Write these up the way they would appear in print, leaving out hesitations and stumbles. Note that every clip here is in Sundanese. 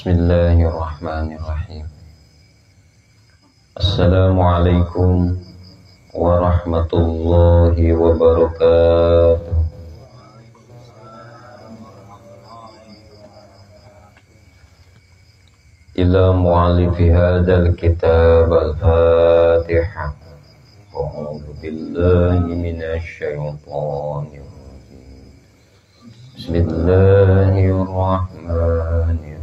Bismillahirrahmanirrahim. Assalamualaikum warahmatullahi wabarakatuh. Ila mu'alifi hadzal kitab al-Fatihah. A'udzu billahi minasy syaithanir rajim. Bismillahirrahmanirrahim.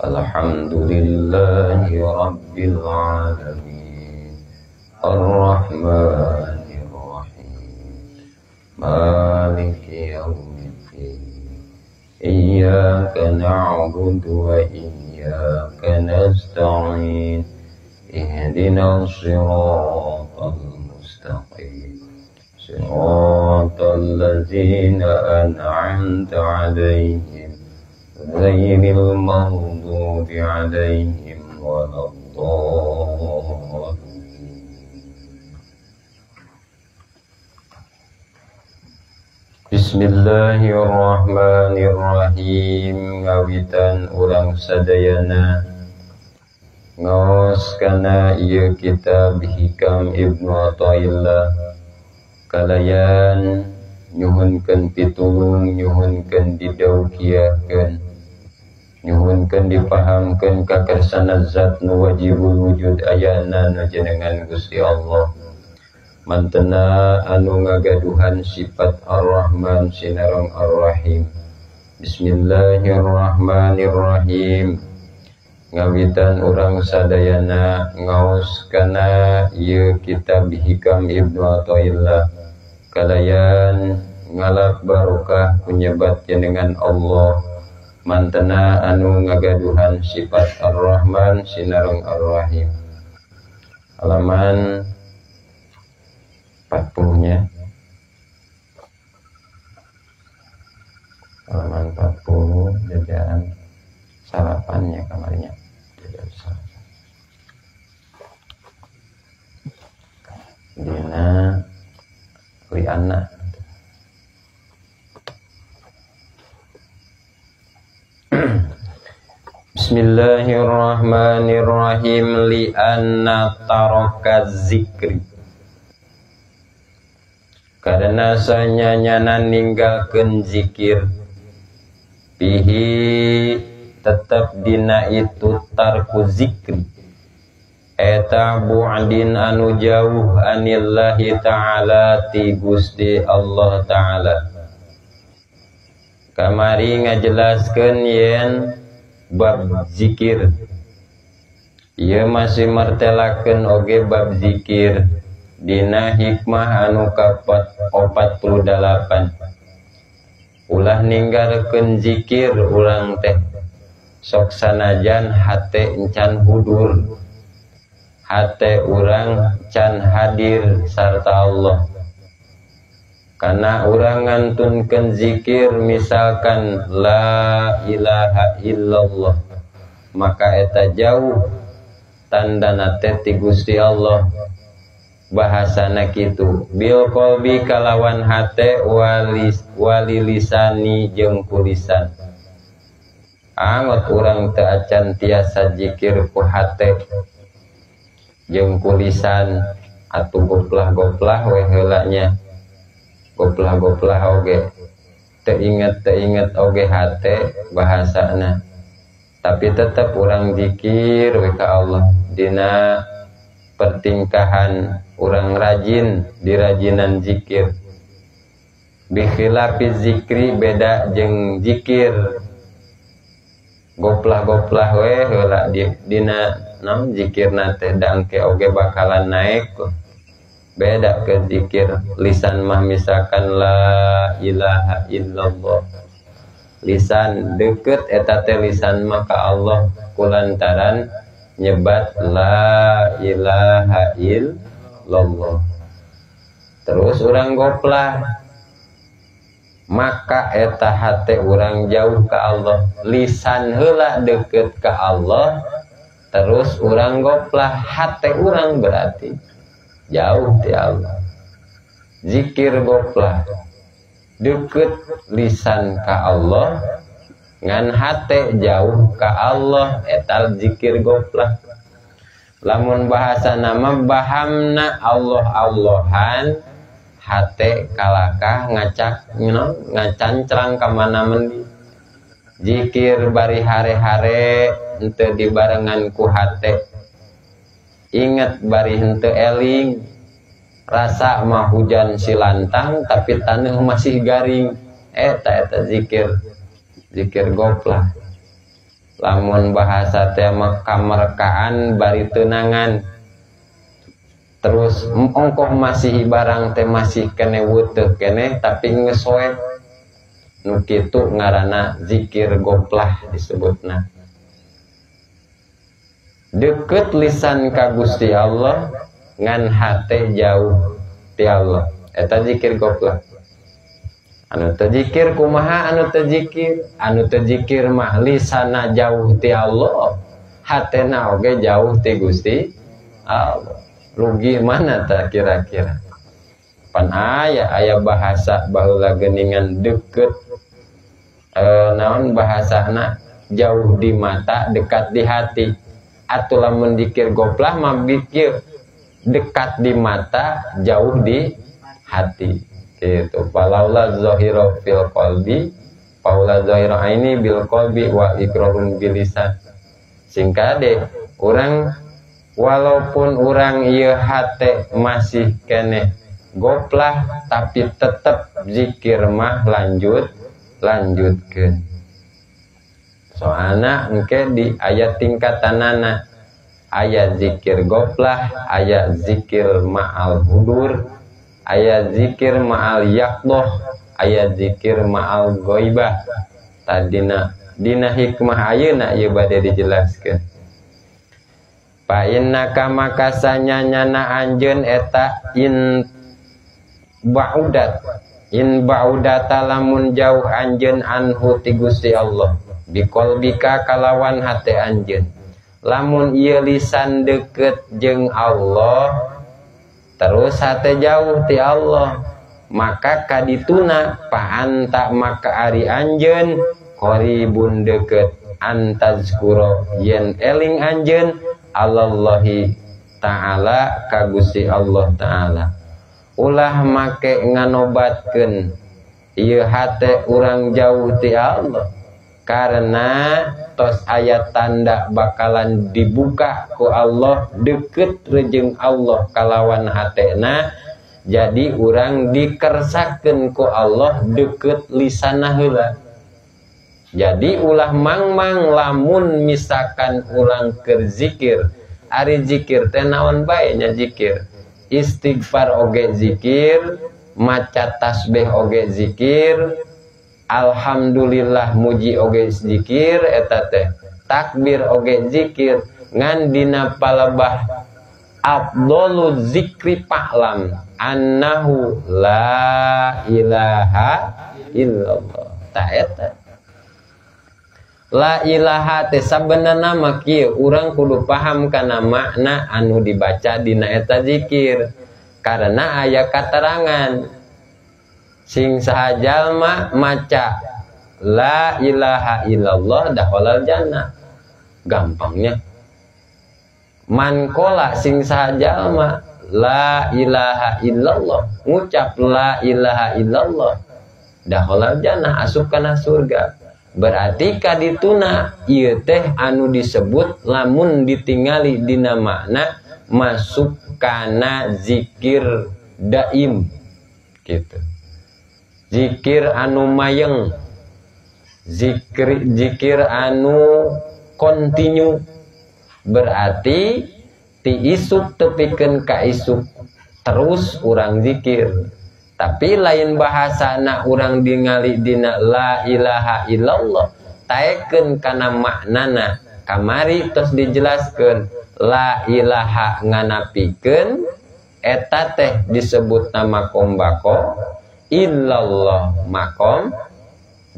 Alhamdulillahi rabbil alamin. Arrahmanir rahim. Maliki yaumiddin. Iyyaka na'budu wa iyyaka nasta'in. Ihdinas siratal mustaqim. Siratal ladzina an'amta 'alaihim ghairil maghdubi 'alaihim waladdallin. Bismillahirrahmanirrahim. Ngawitan urang sadayana ngaos kana ieu kitab Hikam Ibnu Athaillah kalayan nyuhunkeun pitulung, nyuhunkeun didaukiahkeun, nyuhunkeun dipahamkeun kakarsana zat nu wajibul wujud ayana nu jenengan Gusti Allah. Mantena anu ngagaduhan sifat Ar-Rahman sinareng Ar-Rahim. Bismillahirrahmanirrahim. Ngawitan urang sadayana ngaos kana ieu kitab Hikam Ibnu Athaillah kalayan ngalap barokah kunyebat jenengan Allah. Mantena anu ngagaduhan sifat Ar-Rahman sinareng Ar-Rahim. Halaman 40-nya. Halaman 40 jajaran sarapannya kamarnya. Jajaran sarapan. Dina Liana. Bismillahirrahmanirrahim. Lianna taraka zikri, karena sanyanyana ninggalkeun zikir, bihi tetep dina itu tarku zikri eta bu'din anu jauh anillahi ta'ala ti Gusti Allah ta'ala. Kamari ngajelaskeun yen bab zikir ieu masih martelakeun oge bab zikir dina hikmah anu ka-48. Ulah ninggalkeun zikir urang teh sok sanajan hate encan hudur, hate urang can hadir sarta Allah. Karena urang ngantunkeun zikir misalkan la ilaha illallah, maka eta jauh tandana teh ti Gusti Allah. Bahasana kitu bil qalbi kalawan hate wali lisani jeung kulisan. Angot urang teu acan tiasa zikir ku hate jeung kulisan atuh goplah-goplah we heula nya. Goplah-goplah oge teu inget oge hate bahasana, tapi tetep urang zikir we ka Allah. Dina pertingkahan urang rajin dirajinan zikir. Bikhilafi zikri beda jeung zikir goplah-goplah we heula dina nam zikirna teh dangke oge bakalan naik. Beda ke zikir lisan mah misalkan la ilaha illallah, lisan deket eta teh lisan mah ka Allah kulantaran nyebat la ilaha illallah. Terus urang goplah, maka eta hate urang jauh ka Allah. Lisan heula deket ka Allah, terus urang goplah, hate urang berarti jauh ti Allah. Zikir goplah, deket lisan ka Allah, Ngan hate jauh ka Allah eta zikir goplah. Lamun bahasa nama bahamna Allah Allahan hate kalakah ngacak ngacancrang ka mana mendi. Zikir bari hare-hare henteu dibarengan ku hate. Ingat bari henteu eling. Rasa mah hujan silantang tapi taneuh masih garing. Eta eta zikir. Zikir goplah. Lamun bahasa teh mah kamerkaan bari teunangan. Terus ongkoh masih barang teh masih kene weuteuk kene tapi geus soek. Nu kitu ngaranna zikir goplah disebutna. Deket lisan ka Gusti Allah ngan hate jauh ti Allah. Eta zikir goplah. Anu teu zikir kumaha anu teu zikir? Anu teu zikir mah lisana jauh ti Allah, hatena oge jauh ti Gusti Allah. Rugi mana tah kira-kira? Pan aya aya bahasa baheula geuningan deket naon bahasana jauh di mata dekat di hati. Atuh lamun zikir goplah mah bieu dekat di mata jauh di hati. Gitu. Falaula zahira fil qalbi, paula zahira aini bil qalbi wa iqrarun bil lisan. Singkade urang walaupun urang ieu hate masih keneh goplah tapi tetep zikir mah lanjutkeun. Soalna engke di ayat tingkatanana ayat zikir goplah, ayat zikir ma'al hudur, ayat zikir ma'al yaqdoh, ayat zikir ma'al ghaibah. Tadina dina hikmah ayeuna ieu bade dijelaskeun. Fa innaka makasanya nyana anjeun eta in ba'udat in ba'udata lamun jauh anjeun anhu ti Gusti Allah biqalbika kalawan hate anjeun. Lamun ieu lisan deket jeung Allah terus hate jauh ti Allah maka kadituna paanta maka ari anjeun qaribun deket antazkuro yen eling anjeun Allahi ta'ala ka Gusti Allah ta'ala. Ulah make nganobatkeun ieu hate urang jauh ti Allah karena tos aya tanda bakalan dibuka ku Allah deket rejeng Allah kalawan hatena jadi urang dikersakeun ku Allah deket lisana heula. Jadi ulah mangmang lamun misalkan urang keur zikir, ari zikir teh naon bae nya zikir. Istighfar oge zikir, maca tasbih oge zikir, alhamdulillah muji oge zikir eta teh, takbir oge zikir, ngan dina palebah afdalu zikri pa'lam annahu la ilaha illallah. Ta eta la ilaha teh sabenerna mah kieu urang kudu paham kana makna anu dibaca dina eta zikir karena aya katerangan sing saha jalma maca la ilaha illallah dakhalal jannah. Gampangnya man qala sing saha jalma la ilaha illallah ngucap la ilaha illallah dakhalal jannah asup kana surga. Berarti kadituna ieu teh anu disebut lamun ditingali dina makna masuk kana zikir daim gitu. Zikir anu mayeng, zikir anu kontinu. Berarti ti isuk tepikeun ka isuk terus urang zikir. Tapi lain bahasana urang dingali dina la ilaha illallah taekeun kana maknana. Kamari tos dijelaskeun la ilaha nganapikeun eta teh disebut nama kombako, illallah makom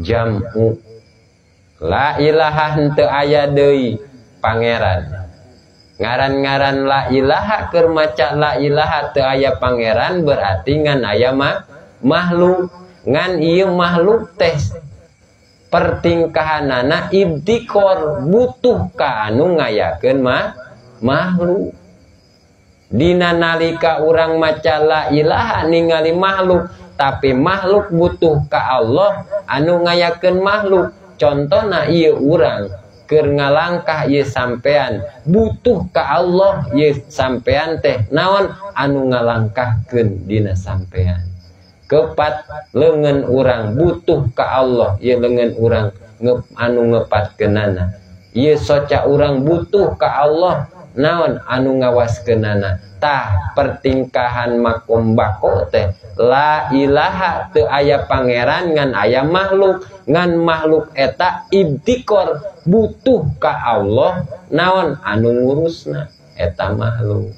jam'u. La ilaha henteu aya deui pangeran. Ngaran-ngaran la ilaha keur maca la ilaha teu aya pangeran berarti ngan aya makhluk. Ngan ieu makhluk teh Pertingkahanana ibtikor butuh ka anu ngayakeun makhluk. Dina nalika urang maca la ilaha ningali makhluk, tapi makhluk butuh ka Allah anu ngayakeun makhluk. Contona ieu urang keur ngalangkah ieu sampean butuh ka Allah, ieu sampean teh naon anu ngalangkahkeun dina sampean. Kepat leungeun urang butuh ka Allah, ieu leungeun urang anu ngepatkeunana. Ieu soca urang butuh ka Allah naon anu ngawaskeunana. Tah pertingkahan makom bako teh la ilaha teu aya pangeran ngan aya makhluk, ngan makhluk eta ibtikor butuh ka Allah naon anu ngurusna eta makhluk.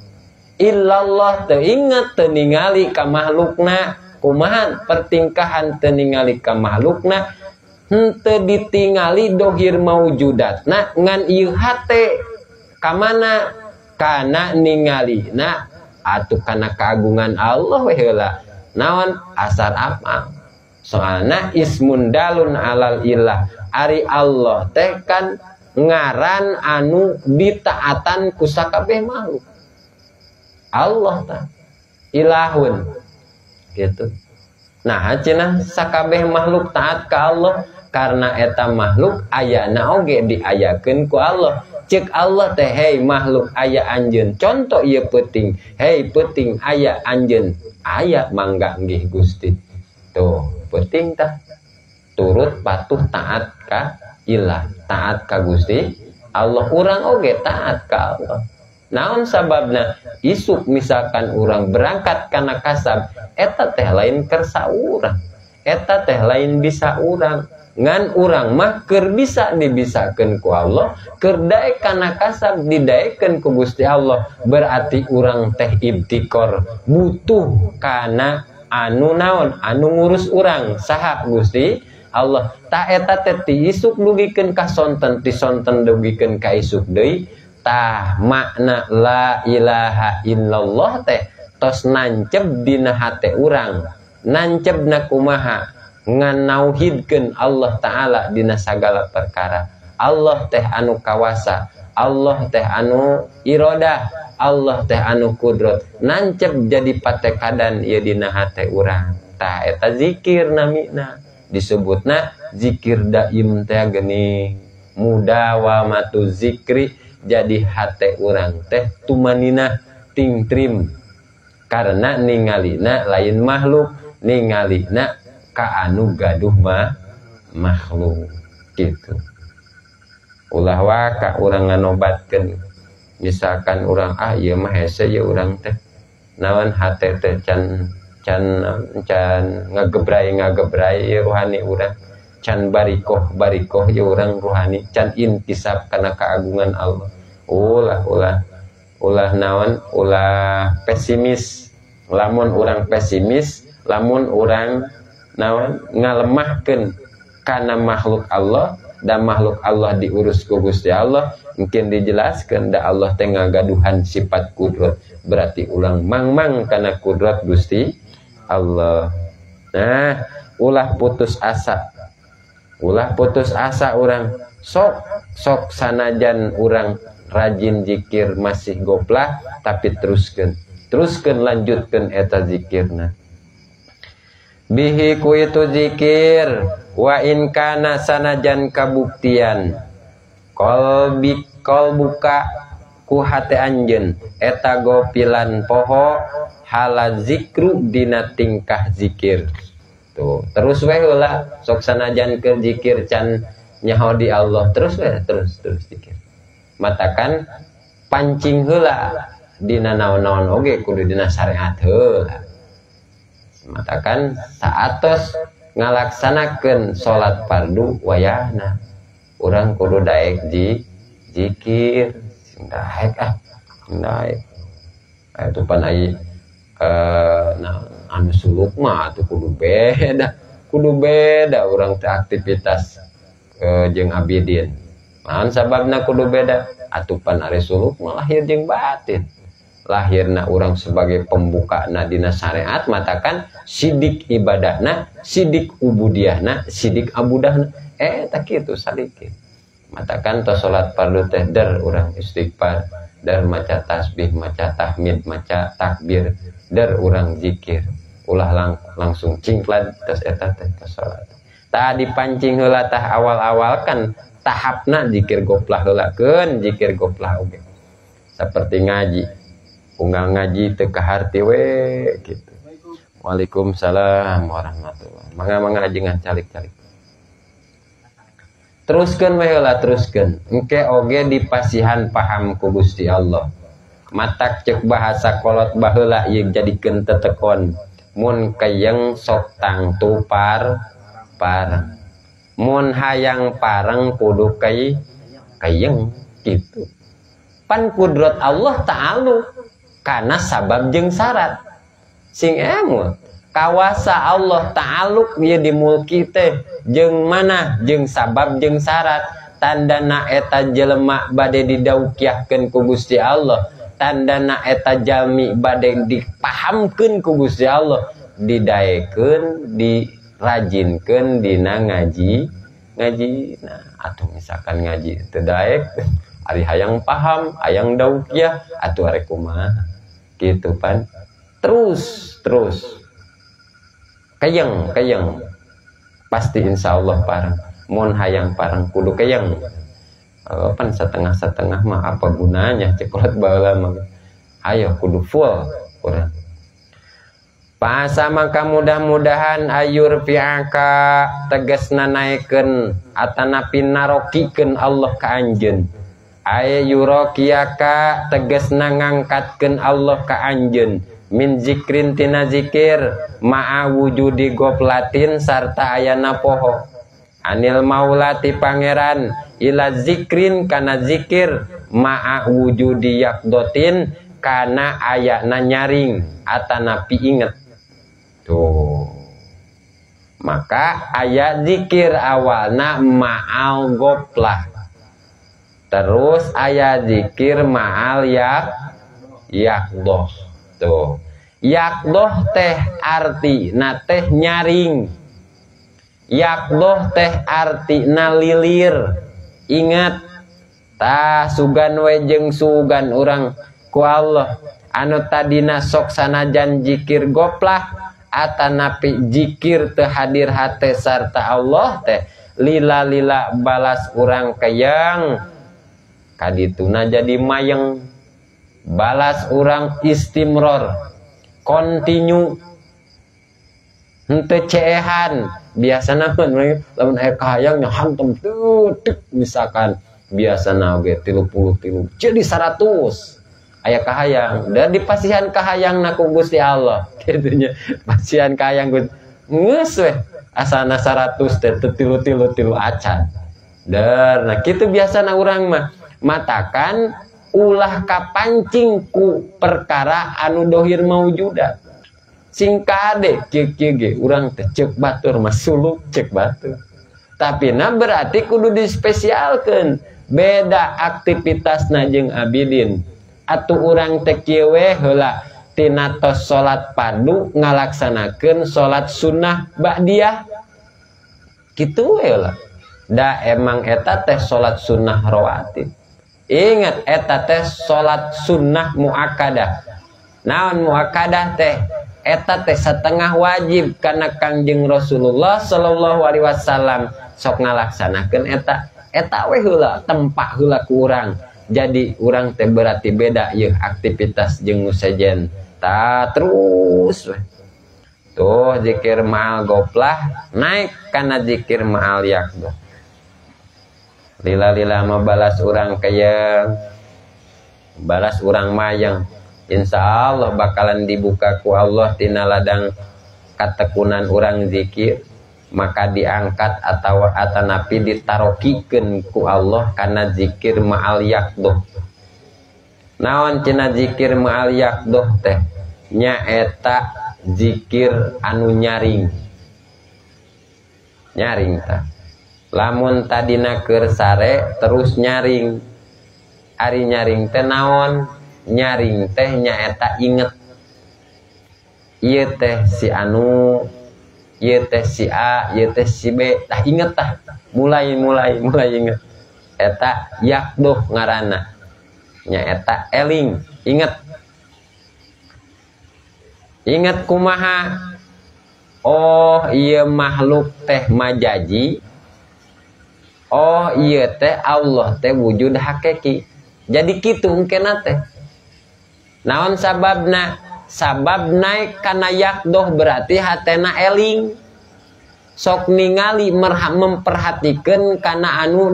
Illallah teu inget teu ningali ka makhlukna. Kumaha pertingkahan teu ningali ka makhlukna, henteu ditingali dohir maujudatna ngan ieu hate kamana kana ningalina atuh kana keagungan Allah we heula naon asar apa. Soalna ismun dalun alal ilah, ari Allah teh kan ngaran anu ditaatan ku sakabeh makhluk. Allah tah ilahun gitu. Nah cenah sakabeh makhluk taat ka Allah karena eta makhluk ayana oge diayakeun ku Allah. Cek Allah teh hei makhluk aya anjeun, contoh ieu peuting, hei peuting aya anjeun, aya mangga nggih Gusti. Tuh peuting tah turut patuh taat ka ilah, taat ka Gusti Allah. Urang oge taat ka Allah. Naon sababna isuk misalkan urang berangkat kana kasab, eta teh lain kersa urang, eta teh lain bisa urang, ngan urang mah keur bisa dibisakeun ku Allah, keur daek kana kasab didaekeun ku Gusti Allah. Berarti urang teh ibtikor butuh kana anu naon anu ngurus urang saha Gusti Allah. Tah eta teh ti isuk dugikeun ka sonten, ti sonten dugikeun ka isuk deui. Tah makna la ilaha illallah teh tos nancep dina hate urang. Nancepna kumaha? Ngan nauhidkeun Allah Ta'ala dina sagala perkara. Allah teh anu kawasa, Allah teh anu irodah, Allah teh anu kudrat. Nancep jadi patekadan ieu dina hate urang. Tah eta zikir namina, disebutna zikir daim teh geuning mudawamatu zikri. Jadi hate urang teh tumaninah tingtrim karena ningalina lain makhluk, ningalina ka anu gaduh makhluk gitu. Ulah waka urang nganobatkeun misalkan urang ah ieu mah hese ieu urang teh naon hate teh can can can ngagebrai ieu rohani urang, can barikoh barikoh ieu urang rohani, can intisab kana keagungan Allah. Ulah ulah ulah naon ulah pesimis. Lamun urang pesimis, lamun urang naon ngalemahkeun kana makhluk Allah, dan makhluk Allah diurus ku Gusti Allah, mungkin dijelaskan da Allah teh ngagaduhan sifat kudrat, berarti ulang mangmang kana kudrat Gusti Allah. Nah, ulah putus asa. Ulah putus asa urang. Sok sok sanajan urang rajin zikir masih goplah, tapi teruskeun. Teruskeun lanjutkeun eta zikirna. Bihi ku itu zikir wa in kana sanajan kabuktian qalbi qalbuka ku hate anjeun eta gopilan poho hala zikru dina tingkah zikir. Tuh, terus we heula sok sanajan keur zikir can nyaho di Allah, terus we terus terus zikir. Matakan pancing heula dina naon-naon oge kudu dina syariat heula. Matakan saatos ngalaksanakeun salat fardu wayahna urang kudu daek zikir, sing daek ah, sing daek. Atuh pan ai nah anu suluk mah atuh kudu beda urang teh aktivitas jeung abidin. Naon sababna kudu beda? Atuh pan ari suluk mah lahir jeung batin. Lahirna urang sebagai pembuka na dina syariat matakan sidik ibadahna, sidik ubudiyahna, sidik abudahna. Tak kitu salikin. Matakan tos salat fardu teh der urang istighfar, der maca tasbih, maca tahmid, maca takbir, der urang zikir. Ulah langsung cingklad tos eta teh tos salat. Tah dipancing heula tah awal-awal kan tahapna zikir goplah heula keun zikir goplah oge. Seperti ngaji. Unggal ngaji teu kaharti we gitu. Waalaikumsalam warahmatullahi. Mangga-mangga ajengan calik-calik. Teruskeun we heula teruskeun. Engke oge dipasihan paham ku Gusti Allah. Matak ceuk bahasa kolot baheula ieu jadikeun tetekon. Mun keyeng sok tangtu pareng. Mun hayang pareng kudu keyeng gitu. Pan kudrat Allah ta'ala karena sabab jeung syarat. Sing emut kawasa Allah ta'aluk ieu dimulki teh jeung mana jeung sabab jeung syarat. Tandana eta jelema bade didaukiahkeun ku Gusti Allah, tandana eta jalmi bade dipahamkeun ku Gusti Allah, didaekeun, dirajinkeun dina ngaji. Nah, atuh misalkan ngaji teu daek ari hayang paham, hayang daukiah atuh arek kumaha gitu pan. Terus keyeng pasti insyaallah pareng. Mun hayang pareng kudu keyeng. Pan setengah-setengah mah apa gunanya cekolot baheula mah. Ayo kudu full urang. Paasa maka mudah-mudahan ayur fi'aka tegasna naekeun atanapi narokikeun Allah ka anjeun. Ayurokiyaka tegasna ngangkatkeun Allah ka anjeun min zikrin tina zikir ma'a wujudi goplatin sarta ayana poho anil maulati pangeran ila zikrin kana zikir ma'a wujudi yakdotin kana ayana nyaring atanapi inget. Tuh maka ayat zikir awalna ma'al goplah, terus ayat zikir ma'al yakdoh. Tuh yakdoh teh arti na teh nyaring, yakdoh teh arti na lilir. Ingat tah sugan we jeung sugan urang ku Allah anu tadina sok sanajan zikir goplah atanapi zikir teu hadir hate sarta Allah teh lila-lila balas urang keyang kadituna jadi mayeng, balas urang istimror continue henteu ceehan. Biasana mah lamun aya kahayang nya hantam teutik misalkan biasana oge 33 jadi 100 aya kahayang dan dipasihan kahayangna ku Gusti Allah kitu nya. Pasihan kahayang ku geus weh asana 100 teh teu tilu-tilu acan. Der nah kitu biasana urang mah matakan ulah kapancing ku perkara anu dohir maujuda. Sing kade kieu kieu ge urang teh ceuk batur mah suluk ceuk batur. Tapi na berarti kudu dispesialkeun. Beda aktivitasna jeung abidin. Atuh urang teh kieu we heula tina tos salat fardu ngalaksanakeun salat sunnah ba'diyah. Kitu we heula. Da emang eta teh salat sunnah rawatib. Ingat eta teh salat sunnah muakkadah. Naon muakkadah teh? Eta teh setengah wajib karena Kangjeng Rasulullah sallallahu alaihi wasallam sok ngalaksanakeun eta. Eta we heula tempak heula ku urang. Jadi urang teh berarti beda ieu aktivitas jeung nu sejen. Ta terus we. Tuh zikir ma'al goplah naik kana zikir ma'al yakdoh. Lila-lila mah balas urang keyeng, balas urang mayang. Insya Allah bakalan dibuka ku Allah tina ladang katekunan urang zikir, maka diangkat atau atanapi ditarokikeun ku Allah kana zikir ma'al yakdoh. Naon cenah zikir ma'al yakdoh teh? Nyaeta zikir anu nyaring. Nyaring tah. Lamun tadina keur sare terus nyaring. Ari nyaring teh naon? Nyaring teh nyaeta inget. Ieu teh si anu, ieu teh si A, ieu teh si B. Tah inget tah, mulai inget. Eta yakdoh ngaranna. Nyaeta eling, inget. Inget kumaha? Oh ieu makhluk teh majaji. Oh ieu teh Allah teh wujud hakiki. Jadi kitu engkena teh. Naon sababna? Sabab naik kana yakdoh berarti hatena eling. Sok ningali memperhatikan kana anu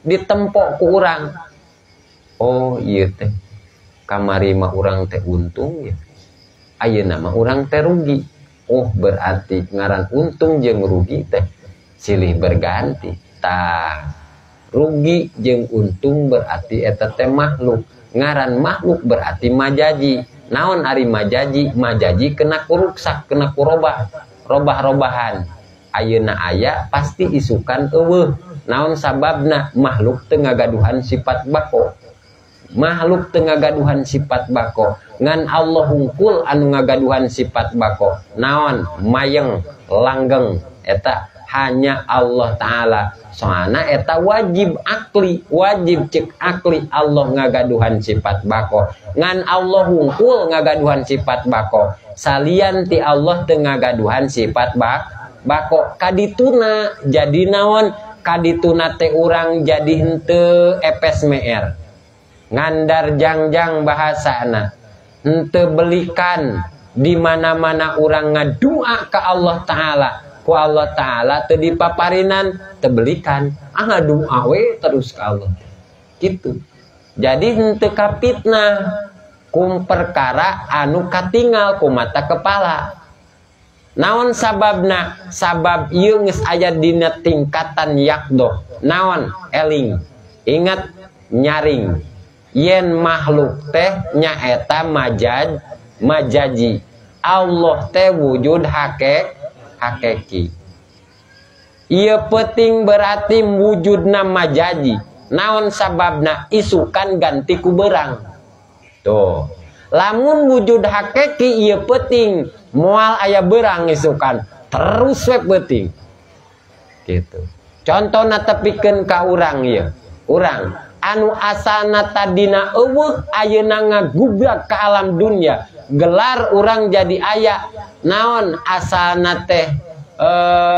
ditempok ku urang. Oh ieu teh kamari mah urang teh untung ya. Ayeuna mah urang teh rugi. Oh berarti ngaran untung jeung rugi teh silih berganti. Tah rugi jeung untung berarti eta teh makhluk. Ngaran makhluk berarti majaji. Naon ari majaji? Majaji kena kuruksak, kena kurobah, robah-robahan. Ayeuna aya pasti isukan eueuh. Naon sababna? Makhluk teu ngagaduhan sifat bako. Makhluk teu ngagaduhan sifat bako. Ngan Allah hungkul anu ngagaduhan sifat bako. Naon? Mayeng, langgeng. Eta hanya Allah Ta'ala. Soalna eta wajib akli, wajib cek akli Allah ngagaduhan sifat bako. Ngan Allah hungkul ngagaduhan sifat bako. Salian ti Allah teu ngagaduhan sifat bako. Kadituna jadi naon? Kadituna teh urang jadi henteu epes meer. Ngandar jangjang bahasana. Henteu belikan di mana-mana urang ngadua ka Allah Ta'ala. Ku Allah Ta'ala teu dipaparinan, teu belikan. Ah ngadua we terus ka Allah. Gitu. Jadi henteu kapitnah kum perkara anu katingal ku mata kepala. Naon sababna? Sabab ieu geus aya dina tingkatan yakdoh. Naon? Eling. Ingat nyaring. Yen makhluk teh nyaeta majaji. Allah teh wujud hakiki. Ieu peuting berarti wujudna majaji. Naon sababna? Isukan ganti ku berang. Tuh. Lamun wujud hakiki ieu peuting moal aya berang isukan, terus we peuting. Gitu. Contona tepikeun ka urang ieu. Urang anu asana tadina eueuh ayeuna ngagubrak ka alam dunia. Gelar urang jadi aya. Naon asana teh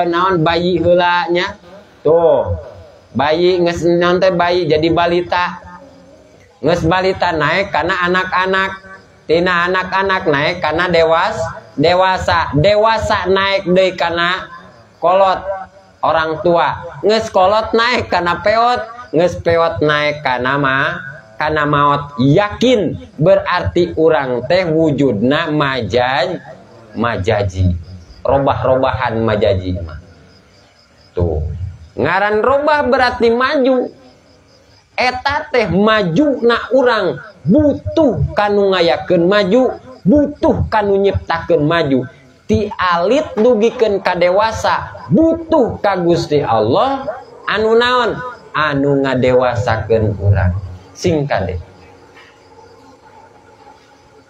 naon bayi heula nya. Tuh. Bayi geus naon teh bayi jadi balita. Geus balita naik kana anak-anak. Tina anak-anak naik kana dewasa, dewasa naik deui kana kolot orang tua. Geus kolot naik kana peot, geus peot naik kana kana maot. Yakin berarti urang teh wujudna majaji. Robah-robahan majaji mah. Tuh. Ngaran robah berarti maju. Eta teh maju na urang butuh kanu ngayakeun maju, butuh kanu nyiptakeun maju. Ti alit dugikeun ka dewasa butuh ka Gusti Allah anu naon? Anu ngadewasakeun urang. Sing kade.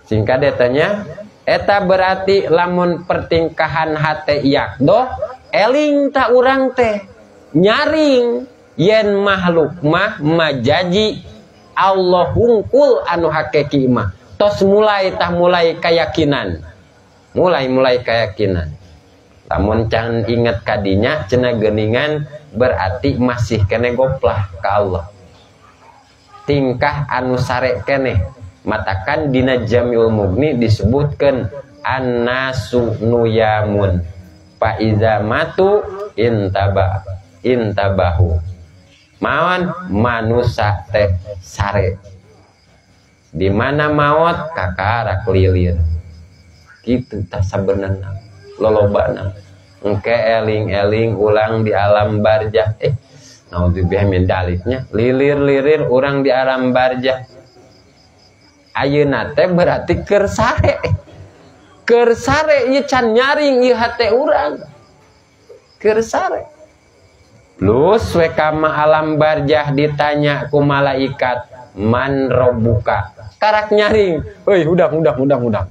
Sing kade tanya, eta berarti lamun pertingkahan hate yakdoh eling ta urang teh nyaring yen makhluk mah majaji Allah hungkul anu hakiki mah. Tos mulai tah mulai keyakinan. Mulai keyakinan. Lamun can inget kadinya cenah geuningan berarti masih kene goplah ka Allah. Tingkah anu sare keneh. Matakan dina Jamiul Mughni disebutkeun annasu nuyamun fa iza matu intabahu. Maon manusa teh sare. Di mana maot kakarak lilir. Kitu tah sabenerna lolobana. Engke eling-eling ulang di alam barjah. Naudzubillah min daliknya. Lilir-lilir urang di alam barjah. Ayeuna teh berarti keur sare. Keur sare ieu can nyaring ieu hate urang. Keur sare. Plus we kama alam barjah ditanya ku malaikat, man robbuka, Karak nyaring. Heuy hudang hudang hudang hudang.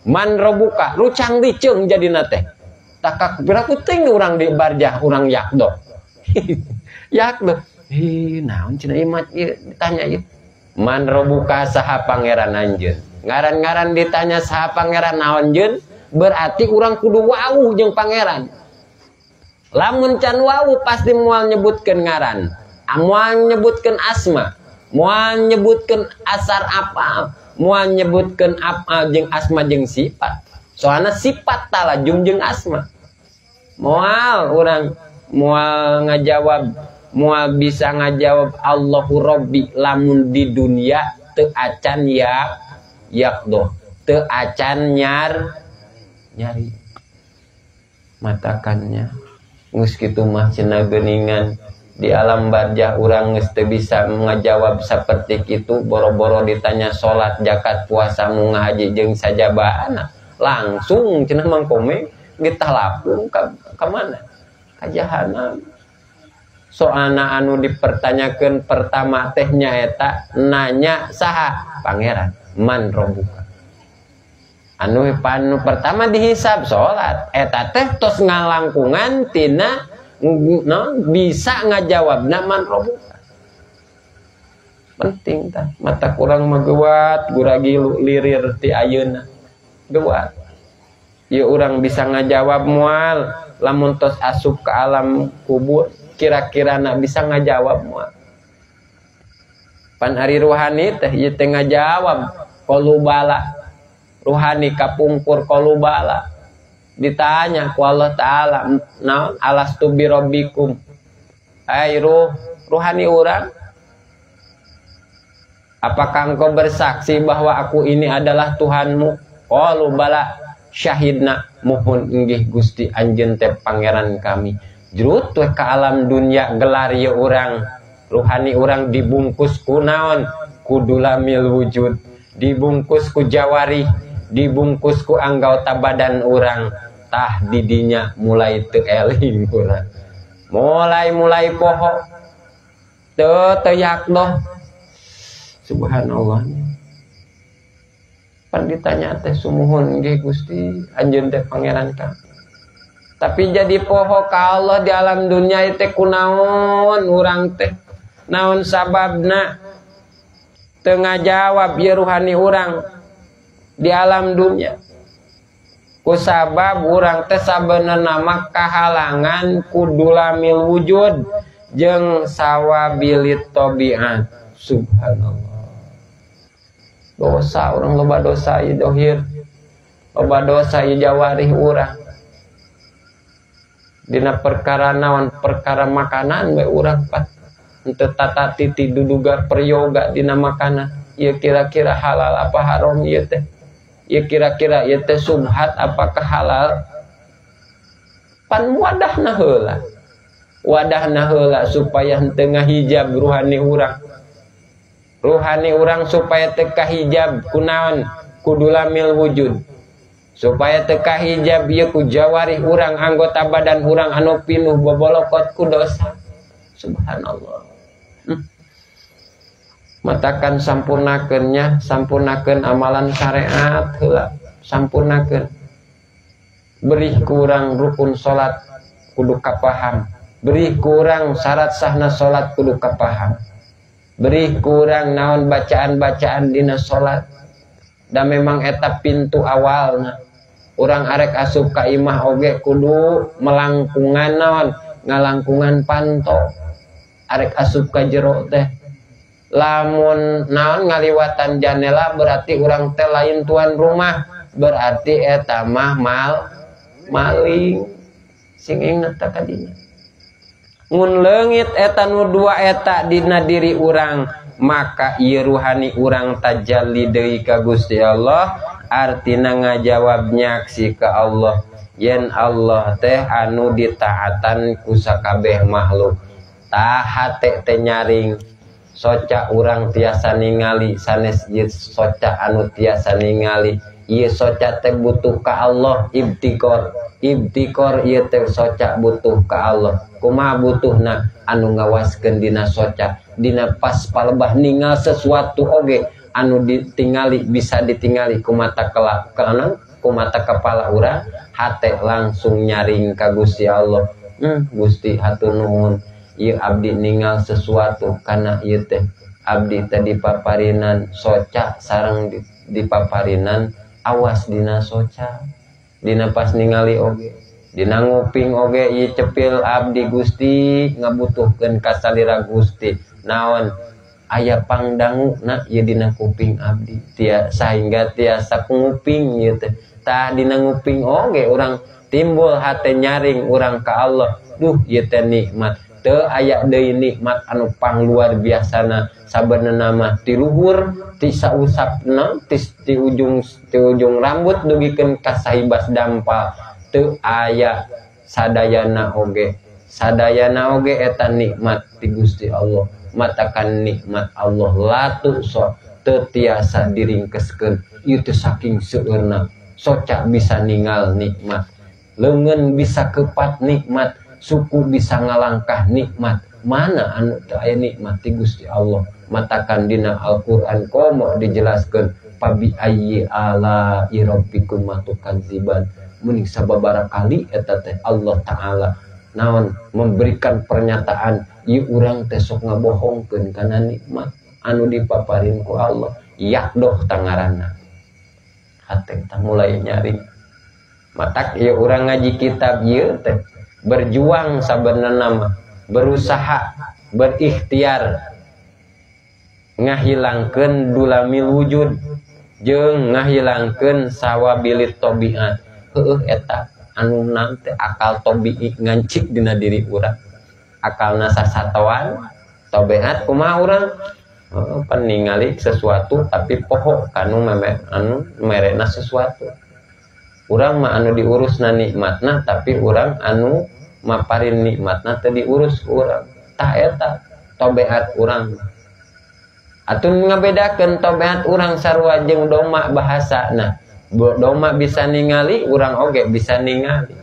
Man robuka rucang diceung jadina teh. Takak piraku ting urang di barjah urang yakdo. Yakdo. Hi naon cenah ieu mah ditanya ieu. Man robuka saha pangeran anjeun. Ngaran-ngaran ditanya saha pangeran naon jeun, berarti urang kudu wauh jeung pangeran. Lamun can wauh pasti moal nyebutkeun ngaran, moal nyebutkeun asma, moal nyebutkeun asar apa, moal nyebutkeun apa jeung asma jeung sifat. Soalna sifat talajum jeung asma. Moal urang moal ngajawab, moal bisa ngajawab Allahu Rabbi lamun di dunia teu acan ya yakdoh, teu acan nyari matakannya. Geus kitu mah cenah geuningan di alam barjah urang geus teu bisa ngajawab saperti kitu, boro-boro ditanya salat, zakat, puasa, munga haji jeung sajabana. Langsung cenah Mang Komeng ditalapung ka mana? Ka jahanam. Soalna anu dipertanyakeun pertama teh nyaeta nanya saha? Pangeran. Man robuka. Anu panu pertama dihisab salat eta teh tos ngalangkungan tina no, bisa ngajawabna man robuka. Penting tah mata kurang mah geuwat guragilu lirir ti ayeuna. Geuwat. Ieu urang bisa ngajawab moal lamun tos asup ke alam kubur kira-kira nak bisa ngajawab moal. Pan ari ruhani teh ieu teh ngajawab qalubala. Ruhani kapungkur qalubala. Ditanya ku Allah Ta'ala, naon alastu birabbikum? Ai ruhani urang, apakah engkau bersaksi bahwa aku ini adalah Tuhanmu? Qalu bala syahidna, muhun inggih Gusti anjeun teh pangeran kami. Jrut we ka alam dunia gelar ieu urang, ruhani urang dibungkus ku naon? Ku dulamil wujud, dibungkus ku jawari, dibungkus ku anggota badan urang. Tah didinya mulai teu eling urang, mulai poho, teu teu yakdoh. Subhanallah. Pan ditanya teh sumuhun nggih Gusti anjeun teh pangeran kami. Tapi jadi poho ka Allah di alam dunia teh kunaon urang teh, naon sababna teu ngajawab ieu ruhani urang di alam dunia. Kusabab urang teh sabenerna mah kahalangan ku dulamil wujud jeung sawabilit tabiat. Subhanallah. Dosa urang loba dosa ieu dohir, loba dosa ieu jawarih urang. Dina perkara naon, perkara makanan we urang pan henteu tata titi duduga peryoga dina makanan. Ieu kira-kira halal apa haram ieu teh? Ieu kira-kira ieu teh subhat apakah halal? Pan wadahna heula. Wadahna heula supaya henteu ngahijab ruhani urang. Ruhani urang supaya teu kahijab kunaon? Ku dulamil wujud. Supaya teu kahijab ieu ku jawarih urang, anggota badan urang anu pinuh bobolokot ku dosa. Subhanallah. Matakan sampurnakeun nya, sampurnakeun amalan syariat heula, sampurnakeun. Beri kurang rukun salat kudu kapaham. Beri kurang syarat sahna salat kudu kapaham. Beri kurang naon bacaan-bacaan dina salat. Da memang eta pintu awalna. Urang arek asup ka imah oge kudu melangkungan naon, ngalangkungan panto. Arek asup ka jero teh. Lamun naon ngaliwatan janela berarti urang teh lain tuan rumah, berarti eta mah maling. Sing inget ta kadinya. Mun leungit eta nu dua eta dina diri urang, maka ieu ruhani urang tajalli deui ka Gusti Allah, artina ngajawab nyaksi ka Allah yen Allah teh anu ditaatan ku sakabeh makhluk. Tah hate teh nyaring soca urang tiasa ningali sanes ieu soca anu tiasa ningali. Ieu soca teh butuh ka Allah, ibtikor. Ibtikor ieu teh soca butuh ka Allah. Kumaha butuhna? Anu ngawaskeun dina soca, dina pas palebah ningal sesuatu oge anu ditingali bisa ditingali ku mata ku mata kepala urang, hate langsung nyaring ka Gusti Allah. Gusti hatur nuhun ieu abdi ningal sesuatu kana ieu teh abdi teh dipaparinan soca sareng dipaparinan awas dina soca dina pas ningali oge dina nguping oge ieu cepil abdi Gusti ngabutuhkeun ka salira Gusti naon aya pangdanguna ieu dina kuping abdi tia sehingga tiasa nguping ieu teh tah dina nguping oge urang timbul hate nyaring urang ka Allah. Duh ieu teh nikmat teu aya deui nikmat anu pang luar biasana sabenerna mah ti luhur ti sausapna ti ujung rambut dugikeun ka sahibas dampal teu aya sadayana oge eta nikmat ti Gusti Allah. Matakan nikmat Allah latu so teu tiasa diringkeskeun ieu teh saking seueurna. Soca bisa ningal nikmat, leungeun bisa kepat nikmat, suku bisa ngalangkah nikmat. Mana anu teu aya nikmat ti Gusti Allah. Matakan dina Al-Qur'an komo dijelaskeun fabi ayyi ala rabbikum matukadziban. Meuning sababaraha kali eta teh Allah Ta'ala naon memberikan pernyataan ieu urang teh sok ngabohongkeun kana nikmat anu dipaparin ku Allah. Yakdoh tangaranna hate tah mulai nyaring. Matak ieu urang ngaji kitab ieu teh berjuang sabenerna mah, berusaha, berikhtiar ngahilangkeun dulamil wujud jeung ngahilangkeun sawabilit tabiat. Heueuh eta anu nanti akal tabii ngancik dina diri urang. Akalna sasatoan, tabiat kumaha urang? Pan ningali sesuatu tapi poho kanu anu merena sesuatu. Urang mah anu diurusna nikmatna tapi urang anu maparin nikmatna teu diurus urang. Tah eta tabiat urang. Atuh ngabedakeun tabiat urang sarua jeung doma bahasana. Doma bisa ningali, urang oge bisa ningali.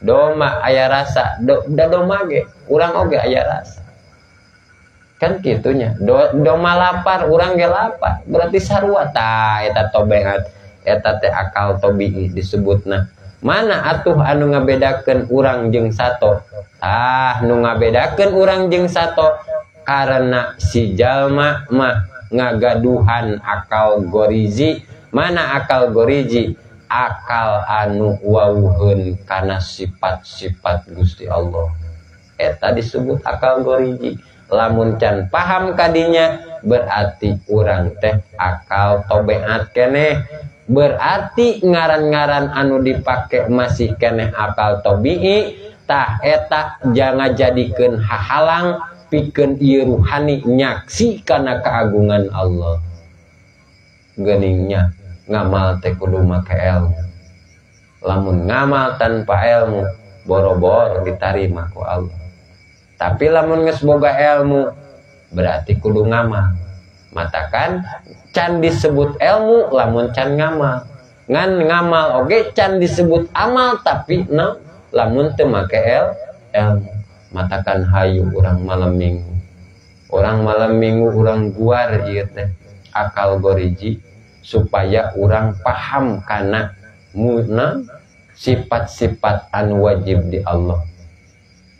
Doma aya rasa, da doma ge urang oge aya rasa. Kan kitunya. Doma lapar, urang ge lapar. Berarti sarua tah eta tabiat. Eta teh akal tabii disebutna. Mana atuh anu ngabedakeun urang jeung sato? Tah nu ngabedakeun urang jeung sato karena si jalma mah ngagaduhan akal gorizi. Mana akal goriji? Akal anu wawuheun kana sifat-sifat Gusti Allah. Eta disebut akal goriji. Lamun can paham kadinya berarti urang teh akal tobeat keneh. Berarti ngaran-ngaran anu dipake masih keneh akal tobii. Tah eta jangan jadikeun hahalang pikeun ieu ruhani nyaksi kana keagungan Allah. Geningnya ngamal teh kudu make ilmu. Lamun ngamal tanpa ilmu boro-boro ditarima ku Allah. Tapi lamun geus boga ilmu berarti kudu ngamal. Matakan can disebut ilmu lamun can ngamal. Ngan ngamal oge can disebut amal tapi no, lamun teu make ilmu. Matakan hayu urang malam minggu. Urang malam minggu urang guar ieu teh akal goriji supaya urang paham kana muna sifat-sifat anu wajib di Allah.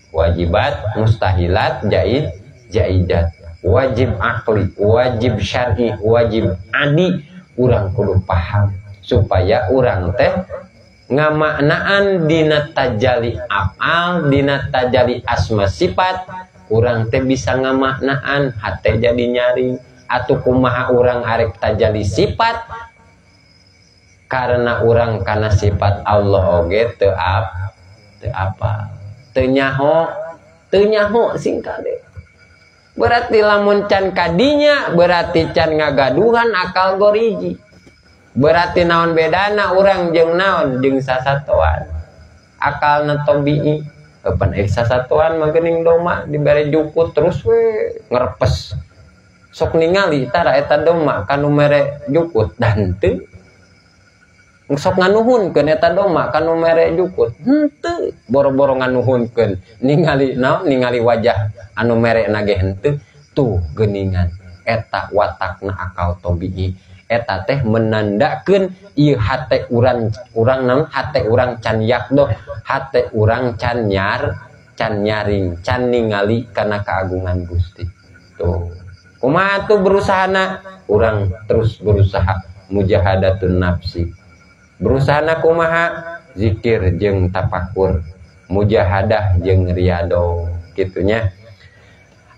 Wajibat, mustahilat, jaiz, jaidat. Wajib akli, wajib syar'i, wajib adi, urang kudu paham supaya urang teh ngamaknaan dina tajali afal, dina tajali asma sifat, urang teh bisa ngamaknaan hate jadi nyaring. Atuh kumaha urang arek tajali sifat karena urang kana sifat Allah oge teu apa teu nyaho sing kade. Berarti lamun can kadinya berarti can ngagaduhan akal goriji. Berarti naon bedana urang jeung naon jeung sasatoan. Akalna tobii pan sasatoan mah geuning doma dibere jukut terus we ngerepes. Sok ningali tara eta doma kanu mere jukut dan teu sok nganuhunkeun eta doma kanu mere jukut henteu boro-boro nganuhunkeun ningali naon ningali wajah anu mere nage henteu tuh geuningan. Eta watakna akal tabii. Eta teh menandakeun ieu hate urang, urang naon, hate urang can yakdoh, hate urang can nyar, can nyaring, can ningali kana keagungan Gusti. Tuh. Kumaha tuh berusahana? Urang terus berusaha mujahadatun nafsi. Berusahana kumaha? Zikir jeung tafakur, mujahadah jeung riyadho, kitunya.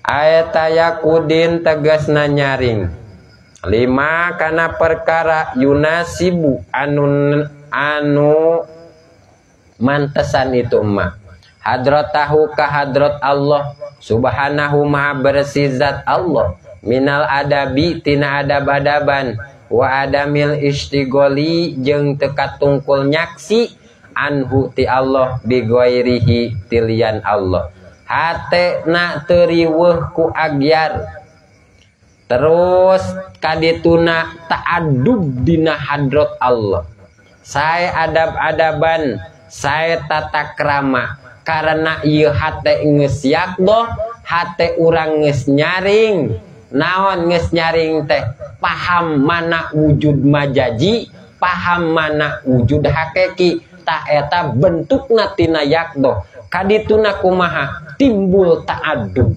Ayat yakudin tegasna nyaring. Lima kana perkara yunasibu anu mantesan itu emak. Hadratahu ka hadrat Allah subhanahu maha bersih zat Allah minal adabi tina adab-adaban wa adamil istigoli jeung teu katungkul nyaksi anhu ti Allah bighairihi tilian Allah. Hate na teu riweuh ku agyar terus kadituna ta'adub dina hadrat Allah. Sae adab-adaban, sae tata krama, karena ieu hate geus yakdoh, hate urang geus nyaring. Naon geus nyaring teh? Paham mana wujud majaji, paham mana wujud hakiki. Ta eta bentukna tina yakdoh. Kadituna kumaha? Timbul ta'adub,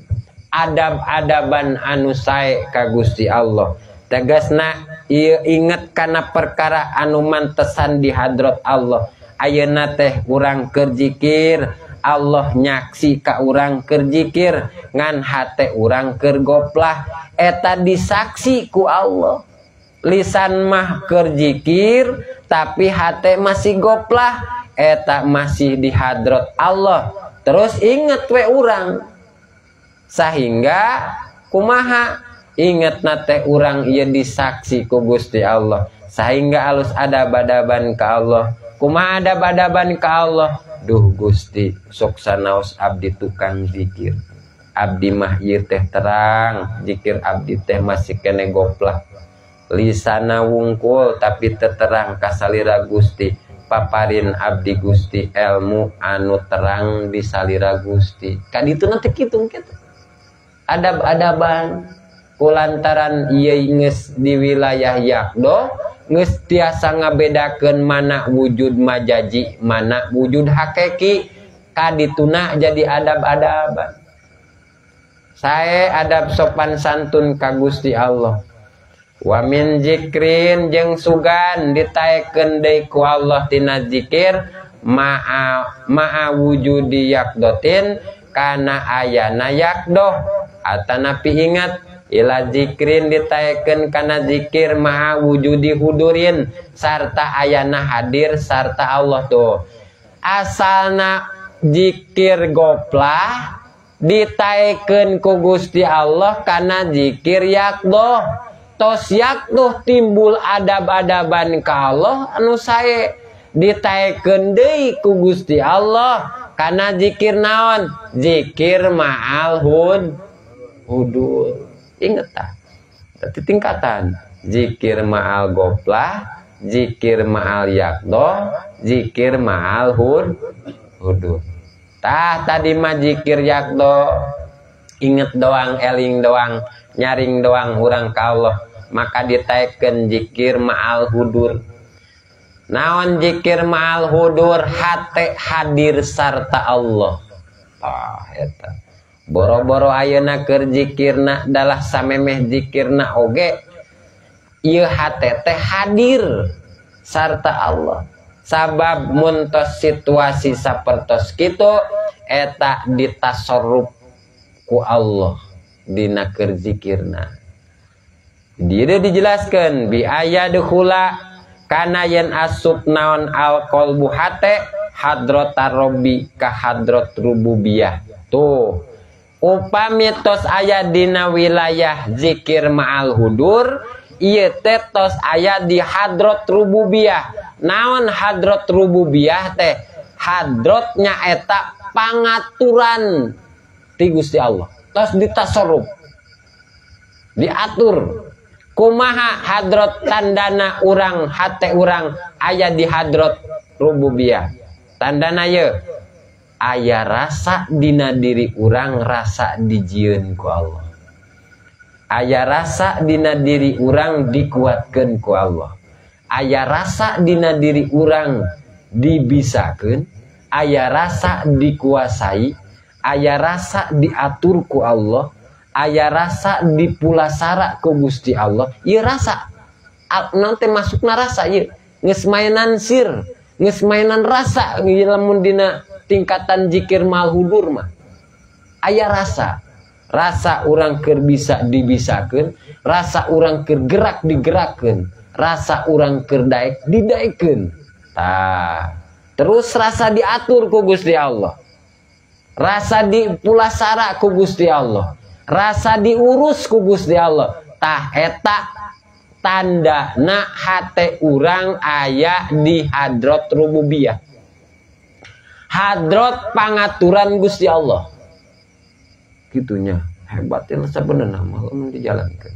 adab-adaban anu sae ka Gusti Allah. Tegasna ieu inget kana perkara anu mantesan di hadrat Allah. Ayeuna teh urang keur zikir, Allah nyaksi ka urang keur zikir, ngan hate urang keur goplah, eta disaksi ku Allah. Lisan mah keur zikir tapi hate masih goplah, eta masih di hadrat Allah. Terus inget we urang, sehingga kumaha inget nate urang ieu disaksi ku Gusti Allah, sehingga alus ada badaban ka Allah. Kumaha ada badaban ka Allah? Duh Gusti, sok sanaos abdi tukang zikir, abdi mah ieu teh terang zikir abdi teh masih kene goplah, lisana wungkul tapi terterang kasalira Gusti. Paparin abdi Gusti ilmu anu terang di salira Gusti. Kaditu nanti kitu kitu adab-adaban kulantaran ieu geus di wilayah yakdo, geus tiasa ngabedakeun mana wujud majaji, mana wujud hakiki. Kadituna jadi adab-adaban. Sae adab sopan santun ka Gusti Allah. Wa min zikrin jeung sugan ditaekeun deui ku Allah tina zikir ma'a wujudi yakdotin kana ayana yakdoh. Atanapi ingat ila zikrin ditaekeun kana zikir ma'a wujudi hudurin sarta ayana hadir sarta Allah. Tuh asalna zikir goplah ditaekeun ku Gusti Allah kana zikir yakdoh. Tos yakdoh timbul adab-adaban ka Allah anu sae ditaekeun deui ku Gusti Allah kana zikir naon? Zikir ma'al hudur. Inget tah, berarti tingkatan zikir ma'al goplah, zikir ma'al yakdoh, zikir ma'al hudur. Tah tadi mah zikir yakdoh inget doang, eling doang, nyaring doang urang ka Allah, maka ditaekeun zikir ma'al hudur. Naon zikir ma'al hudur? Hate hadir sarta Allah. Tah eta boro-boro ayeuna keur zikirna dalah samemeh zikirna oge ieu hate teh hadir sarta Allah. Sabab mun tos situasi sapertos kitu eta ditasarruf ku Allah dina keur zikirna. Dia dijelaskan bi ayadkhula kana yen asup naon al qalbu hate hadratar rabbi ka hadrat rububiyah. Tuh upami tos aya dina wilayah zikir ma'al hudur, ieu teh tos aya di hadrat rububiyah. Naon hadrat rububiyah teh? Hadratnya eta pangaturan ti Gusti Allah. Tos ditasarruf, diatur. Kumaha hadrat tandana urang hate urang aya di hadrat rububiyah? Tandana ye aya rasa dina diri urang, rasa dijieun ku Allah. Aya rasa dina diri urang dikuatkeun ku Allah. Aya rasa dina diri urang dibisakeun, aya rasa dikuasai, aya rasa diatur ku Allah, aya rasa dipulasara ku Gusti Allah. Ieu rasa nanti masukna rasa ieu geus mainan sir, geus mainan rasa lamun dina tingkatan zikir mal hudur mah. Aya rasa, rasa urang keur bisa dibisakeun, rasa urang keur gerak digerakkeun, rasa urang keur daek didaekeun. Tah, terus rasa diatur ku Gusti Allah, rasa dipulasara ku Gusti Allah, rasa diurus ku Gusti Allah. Tah eta tandana hate urang aya di hadrat rububiyah, hadrat pangaturan Gusti Allah. Gitunya hebatnya sebenarnya malam dijalankan.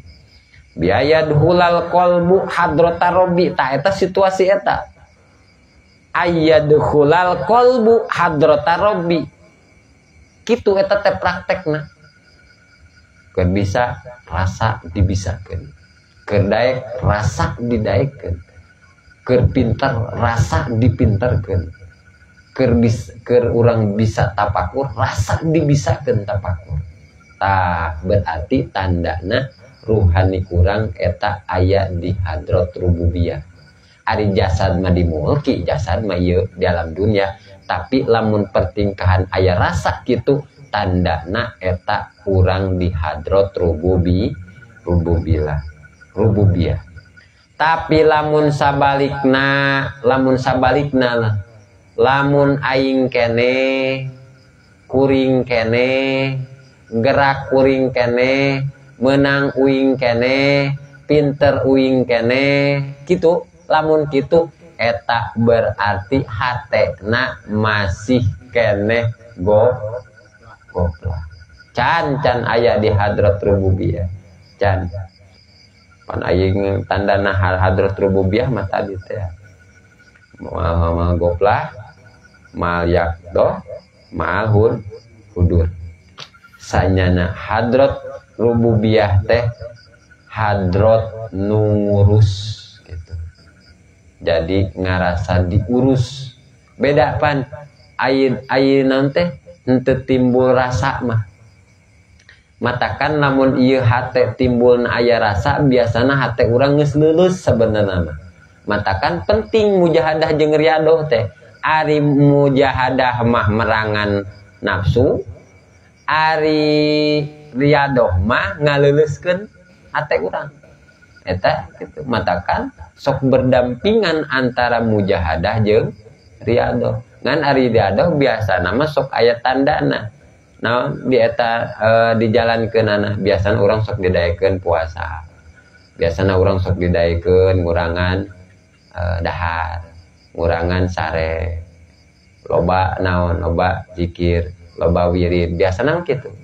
Biaya hulal kolbu hadrata robbi. Tah eta situasi eta. Ayyadkhulal qalbu hadrata rabbi. Kitu eta teh praktekna. Keur bisa rasa dibisakeun. Keur daek rasa didaekeun. Keur pintar rasa dipintarkeun. Keur urang bisa tapakur rasa dibisakeun tapakur. Tah berarti tandana ruhani kurang eta aya di hadrat rububiyah. Ari jasad mah dimulki, jasad mah ieu di alam dunia, tapi lamun pertingkahan aya rasa kitu tandana eta urang di hadrat rububiyah. Tapi lamun sabalikna lah, lamun aing kene, kuring kene, gerak kuring kene, menang uing kene, pinter uing kene, kitu. Lamun kitu eta berarti hatena masih keneh goblok. Can aya di hadrat rububiyah. Can. Pan aing tandana hal hadrat rububiyah mah tadi teh. Mal goplah, mal yakdo, mal hudur. Sanyana hadrat rububiyah teh hadrat nu ngurus. Jadi ngarasa diurus. Beda pan ayeuna teh henteu timbul rasa mah. Matakan lamun ieu hate timbulna aya rasa, biasana hate urang geus leuleus sebenarna mah. Matakan penting mujahadah jeung riadoh teh. Ari mujahadah mah merangan nafsu, ari riadoh mah ngaleuleuskeun hate urang. Eta gitu. Matakan sok berdampingan antara mujahadah jeung riadoh. Ngan ari riadoh biasana mah sok aya tandana. Nah, di eta dijalankeunana biasana urang sok didaekeun puasa. Biasana urang sok didaekeun ngurangan dahar, ngurangan sare. Loba naon, loba zikir, loba wirid, biasana kitu.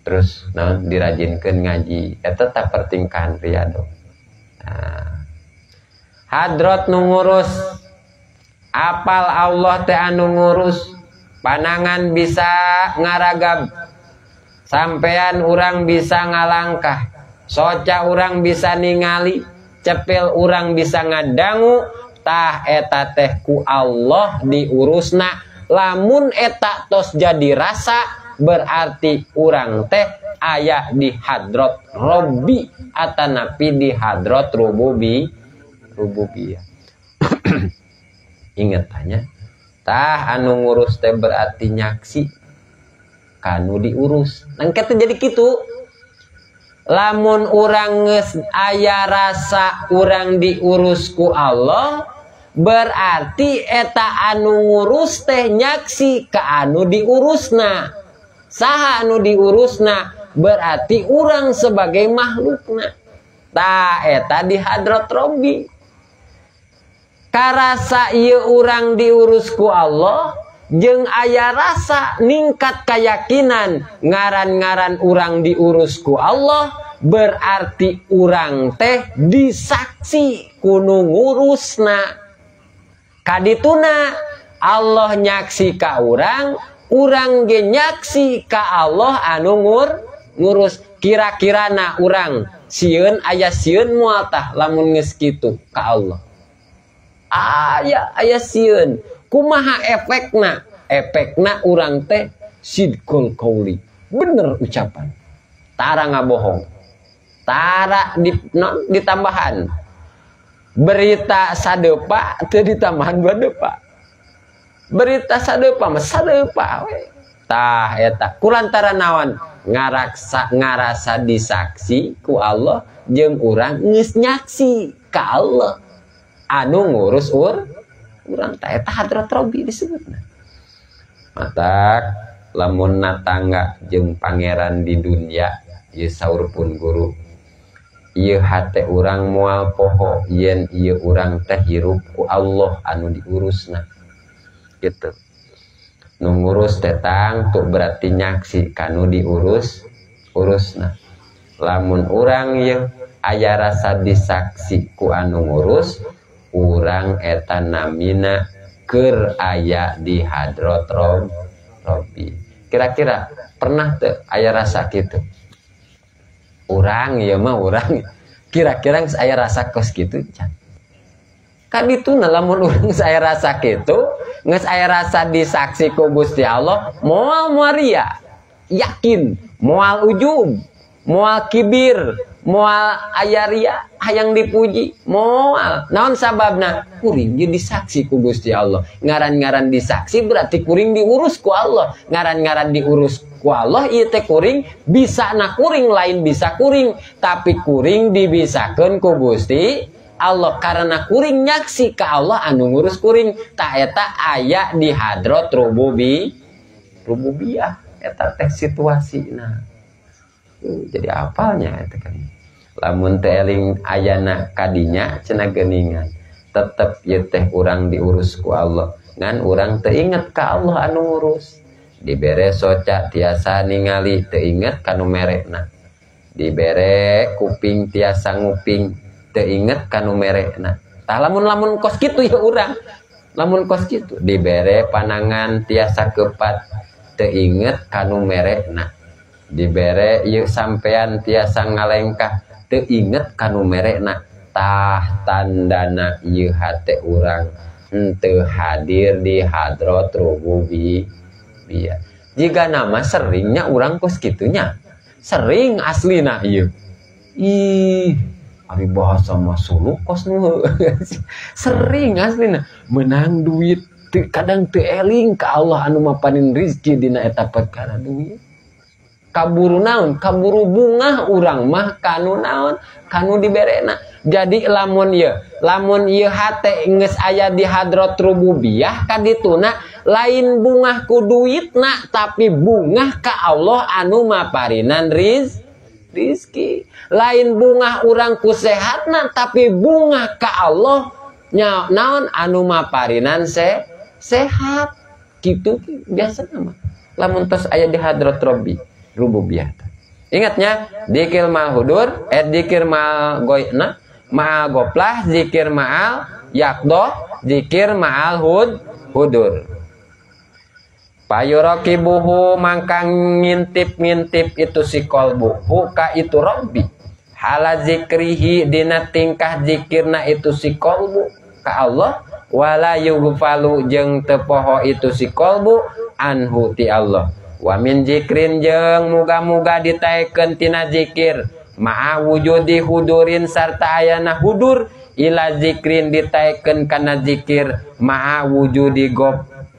Terus naon dirajinkeun ngaji, eta tah pertingkahan riadoh. Nah, hadrat nu ngurus, apal Allah teh anu ngurus, panangan bisa ngaragab, sampean urang bisa ngalangkah, soca urang bisa ningali, cepil urang bisa ngadangu, tah eta teh ku Allah diurusna. Lamun eta tos jadi rasa, berarti urang teh aya di hadrat Robbi atanapi di hadrat rububiyah. Ingat tanya, tah anu ngurus teh berarti nyaksi kanu diurus. Nangke teh jadi kitu. Lamun urang geus aya rasa urang diurus ku Allah, berarti eta anu ngurus teh nyaksi ka anu diurusna. Saha anu diurusna berarti urang sebagai makhlukna. Tah eta di hadrat Robbi. Karasa ieu urang diurus ku Allah, jeung aya rasa ningkat keyakinan ngaran-ngaran urang diurus ku Allah, berarti urang teh disaksi ku nu ngurusna. Kadituna Allah nyaksi ka urang, urang ge nyaksi ka Allah anu ngurus. Kira-kira na urang sieun aya sieun moal tah lamun geus kitu ka Allah. Aya aya sieun. Kumaha efekna? Efekna urang teh sidqul qauli. Bener ucapan. Tara ngabohong. Tara di, no, ditambahan. Berita sadepa teu ditambahan dua depa. Berita sadepa mah sadepa we. Tah eta kulantaran naon? Ngaraksa ngarasa disaksi ku Allah jeung urang geus nyaksi ka Allah. Anu ngurus urang tah eta hadrat Rabbi disebutna. Matak lamun natangga jeung pangeran di dunia ieu saur pun guru. Ieu hate urang moal poho yen ieu urang teh hirup ku Allah anu diurusna. Gitu. Nu ngurus teh tangtu berarti nyaksi kanu diurus urusna. Lamun urang ieu aya rasa disaksi ku anu ngurus, urang eta namina keur aya di hadrat Robbi. Kira-kira pernah teu aya rasa kitu? Urang ieu mah urang kira-kira geus aya rasa kos kitu can. Kan itu lamun urang saya rasa kitu, geus aya rasa disaksi ku Gusti Allah, moal muaria, yakin, moal ujub, moal kibir, moal aya ria hayang dipuji, moal. Naon sababna? Kuring jadi saksi ku Gusti Allah. Ngaran-ngaran disaksi berarti kuring diurus ku Allah. Ngaran-ngaran diurus ku Allah ieu teh kuring bisa na kuring lain bisa kuring, tapi kuring dibisakeun ku Gusti Allah karena kuring nyaksi ka Allah anu ngurus kuring. Ta eta aya di hadrat rububiyah eta teh situasina. Jadi apalnya eta kan. Lamun teh eling ayana kadinya cenah geuningan. Tetep ieu teh urang diurus ku Allah. Ngan urang teu inget ka Allah anu ngurus. Dibere soca tiasa ningali teu inget ka nu merekna. Dibere kuping tiasa nguping teu inget ka nu merekna. Tah lamun-lamun kos kitu ya urang. Lamun kos kitu dibere panangan tiasa kepat teu inget ka nu merekna. Dibere ieu sampean tiasa ngalengkah teu inget ka nu merekna. Tah tandana ieu hate urang henteu hadir di hadrat rububiyah. Jika nama seringnya urang kos kitunya. Sering aslina ieu. Ih, ari bahasa mah suluk kos nu. Sering aslina menang duit kadang teu eling ka Allah anu mapanin rizki dina eta perkara duit. Kaburu naon? Kaburu bungah urang mah kanu naon? Kanu diberena. Jadi lamun ieu hate geus aya di hadrat rububiyah kadituna lain bungah ku duitna tapi bungah ka Allah anu maparinan rizki. Lain bungah urang ku sehatna tapi bungah ka Allah nya naon anu maparinan sehat. Kitu biasa mah. Lamun tos aya di hadrat Rabbi rububiyah. Ingatnya dikir mal hudur, dikir mal goyna, ma'al goplah, zikir ma'al yakdoh, zikir ma'al hudur. Payurakibuhu mangka ngintip-ngintip itu si kolbu hu ka itu Rabbi. Hala zikrihi dina tingkah zikirna itu si kolbu ka Allah, wala yughfalu jeung teu poho itu si kolbu anhu ti Allah. Wa min zikrin jeung muga-muga ditaekeun tina zikir ma'a wujudi hudurin sarta ayana hudur ila zikrin ditaekeun kana zikir ma'a wujudi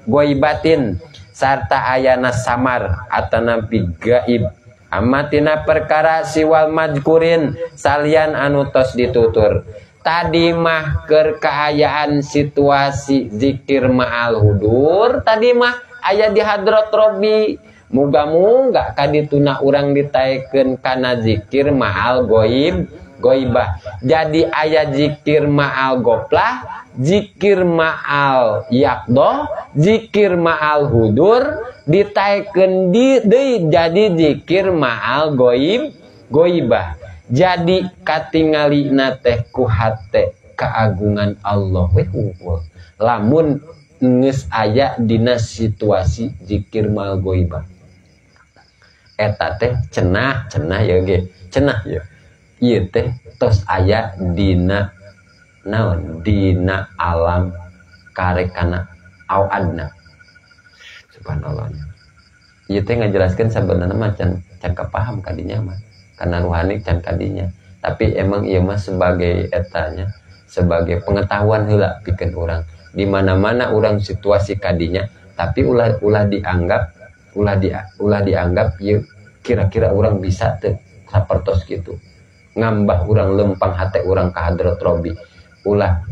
goibatin sarta ayana samar atanapi gaib amatina perkara siwal majkurin salian anu tos ditutur. Tadi mah keur kaayaan situasi zikir ma'al hudur tadi mah aya di hadrat Rabbi. Muga-muga kadituna urang ditaekeun kana zikir ma'al goib goibah. Jadi aya zikir ma'al goplah, zikir ma'al yakdoh, zikir ma'al hudur ditaekeun deui jadi zikir ma'al goib goibah. Jadi katingalina teh ku hate keagungan Allah we hungkul. Lamun geus aya dina situasi zikir ma'al goibah. Eta teh cenah cenah ya ge cenah ya ieu teh tos aya dina naon dina alam karek kana au adna. Subhanallah. Ieu teh ngajelaskeun sabenerna mah can can kapaham kadinya mah karena ruhani can kadinya, tapi emang ieu mah sebagai etanya sebagai pengetahuan heula pikeun urang di mana-mana urang situasi kadinya, tapi ulah ulah dianggap ulah dianggap ieu kira-kira urang bisa teu sapertos kitu ngambah urang lempang hate urang ka hadrat Robbi, ulah